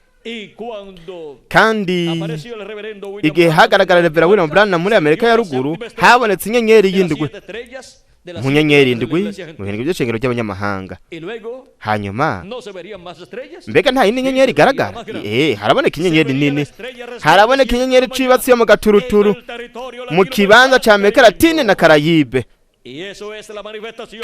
Kandi igihe hagaragara Reverend William Branham muri Amerika ya Ruguru, habonetse inyenyeri y'indwi mu nyenyeri indwi mu bintu by'ishengero ry'abanyamahanga. Hanyuma mbega nta yindi nyenyeri igaragara? Haraboneka inyenyeri nini, haraboneka inyenyeri icibatse yo mu gaturuturu mu kibanza ca Amerika Latine na Karayibe.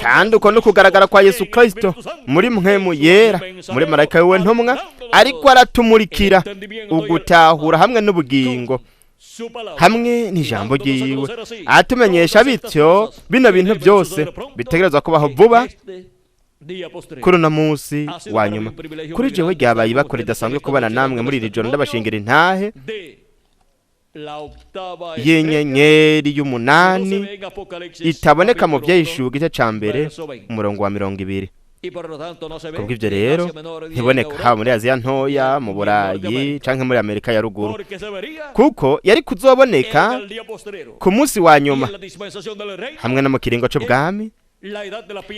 Kandi uko no kugaragara kwa Yesu Kristo muri mpwemu yera, muri marayika wiwe ntumwa, ariko aratumurikira ugutahura hamwe n'ubugingo hamwe n'ijambo ryiwe, atumenyesha bityo bino bintu byose bitegerezwa kubaho vuba kuri uno munsi wa nyuma. Kuri jewe ryabaye ibakora ridasanzwe kubana namwe muri iri joro, ndabashingira intahe y'inyenyeri y'umunani itaboneka mu Vyahishuwe igice ca mbere umurongo wa 20. Kubw'ivyo rero ntiboneka haba muri Aziya Ntoya, mu Burayi canke muri Amerika ya Ruguru, kuko yari kuzoboneka ku munsi wa nyuma hamwe no mu kiringo c'ubwami,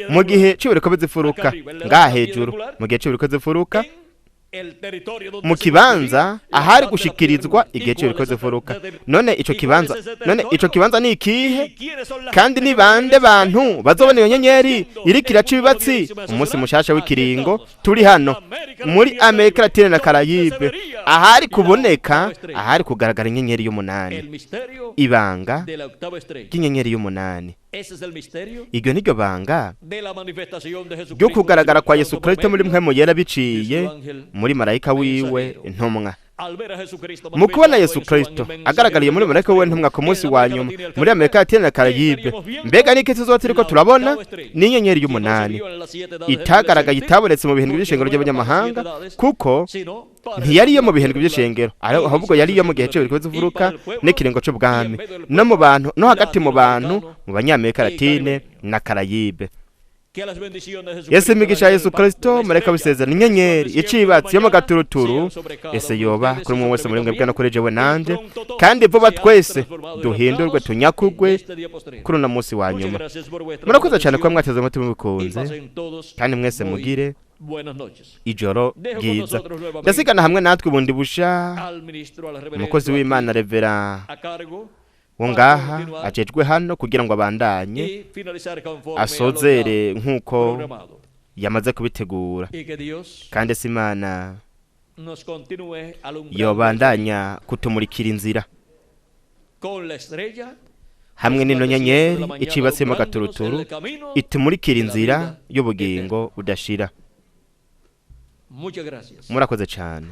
mu gihe c'ibiriko bizifuruka ngaha hejuru, mu gihe c'ibiriko zifuruka, mu kibanza ahari gushikirizwa igihe c'ibiriko zifuruka. None ico kibanza ni ikihe? Kandi ni bande bantu bazobona iyo nyenyeri iriko iraca ibibatsi umunsi mushasha w'ikiringo? Turi hano muri Amerika Latine na Karayibe, ahari kuboneka, ahari kugaragara inyenyeri y'umunani, ibanga ry'inyenyeri y'umunani. Iryo niryo banga ryo kugaragara kwa Yesu Kristo muri mpwemu yera biciye muri marayika wiwe intumwa. Mu kubona Yesu Kristo agaragariye muri marayika wiwe ntumwa ku munsi wa nyuma muri Amerika Latine na Karayibe, mbega niki tuzoba turiko turabona? Ni inyenyeri y'umunani itagaragaye, itabonetse mu bihindwe by'ishengero ry'abanyamahanga, kuko ntiyari iyo mu bihindwe by'ishengero, ahubwo yari iyo mu gihe c'ibiriko zivuruka n'ikiringo c'ubwami, no mu bantu, no hagati mu bantu, mu Banyamerika Latine na Karayibe. Yesu, imigisha ya Yesu Kristo, marayika w'isezerano, inyenyeri icibatsi yo mu gaturuturu, ese yoba kuri umwe wese muri mwebwe no kuri jewe nanje. Kandi vuba twese duhindurwe, tunyakugwe kuri uno munsi wa nyuma. Murakoze cyane kuba mwateze umutima bikunze, kandi mwese mugire ijoro ryiza. Ndasigana hamwe natwe bundi busha umukozi w'Imana Revera wo ngaha ajejwe hano kugira ngo abandanye asozere nk'uko yamaze kubitegura. Kandi se Imana yobandanya kutumurikira inzira hamwe n'ino nyenyeri icibatsemo agaturuturu, itumurikira inzira y'ubugingo budashira. Murakoze cyane.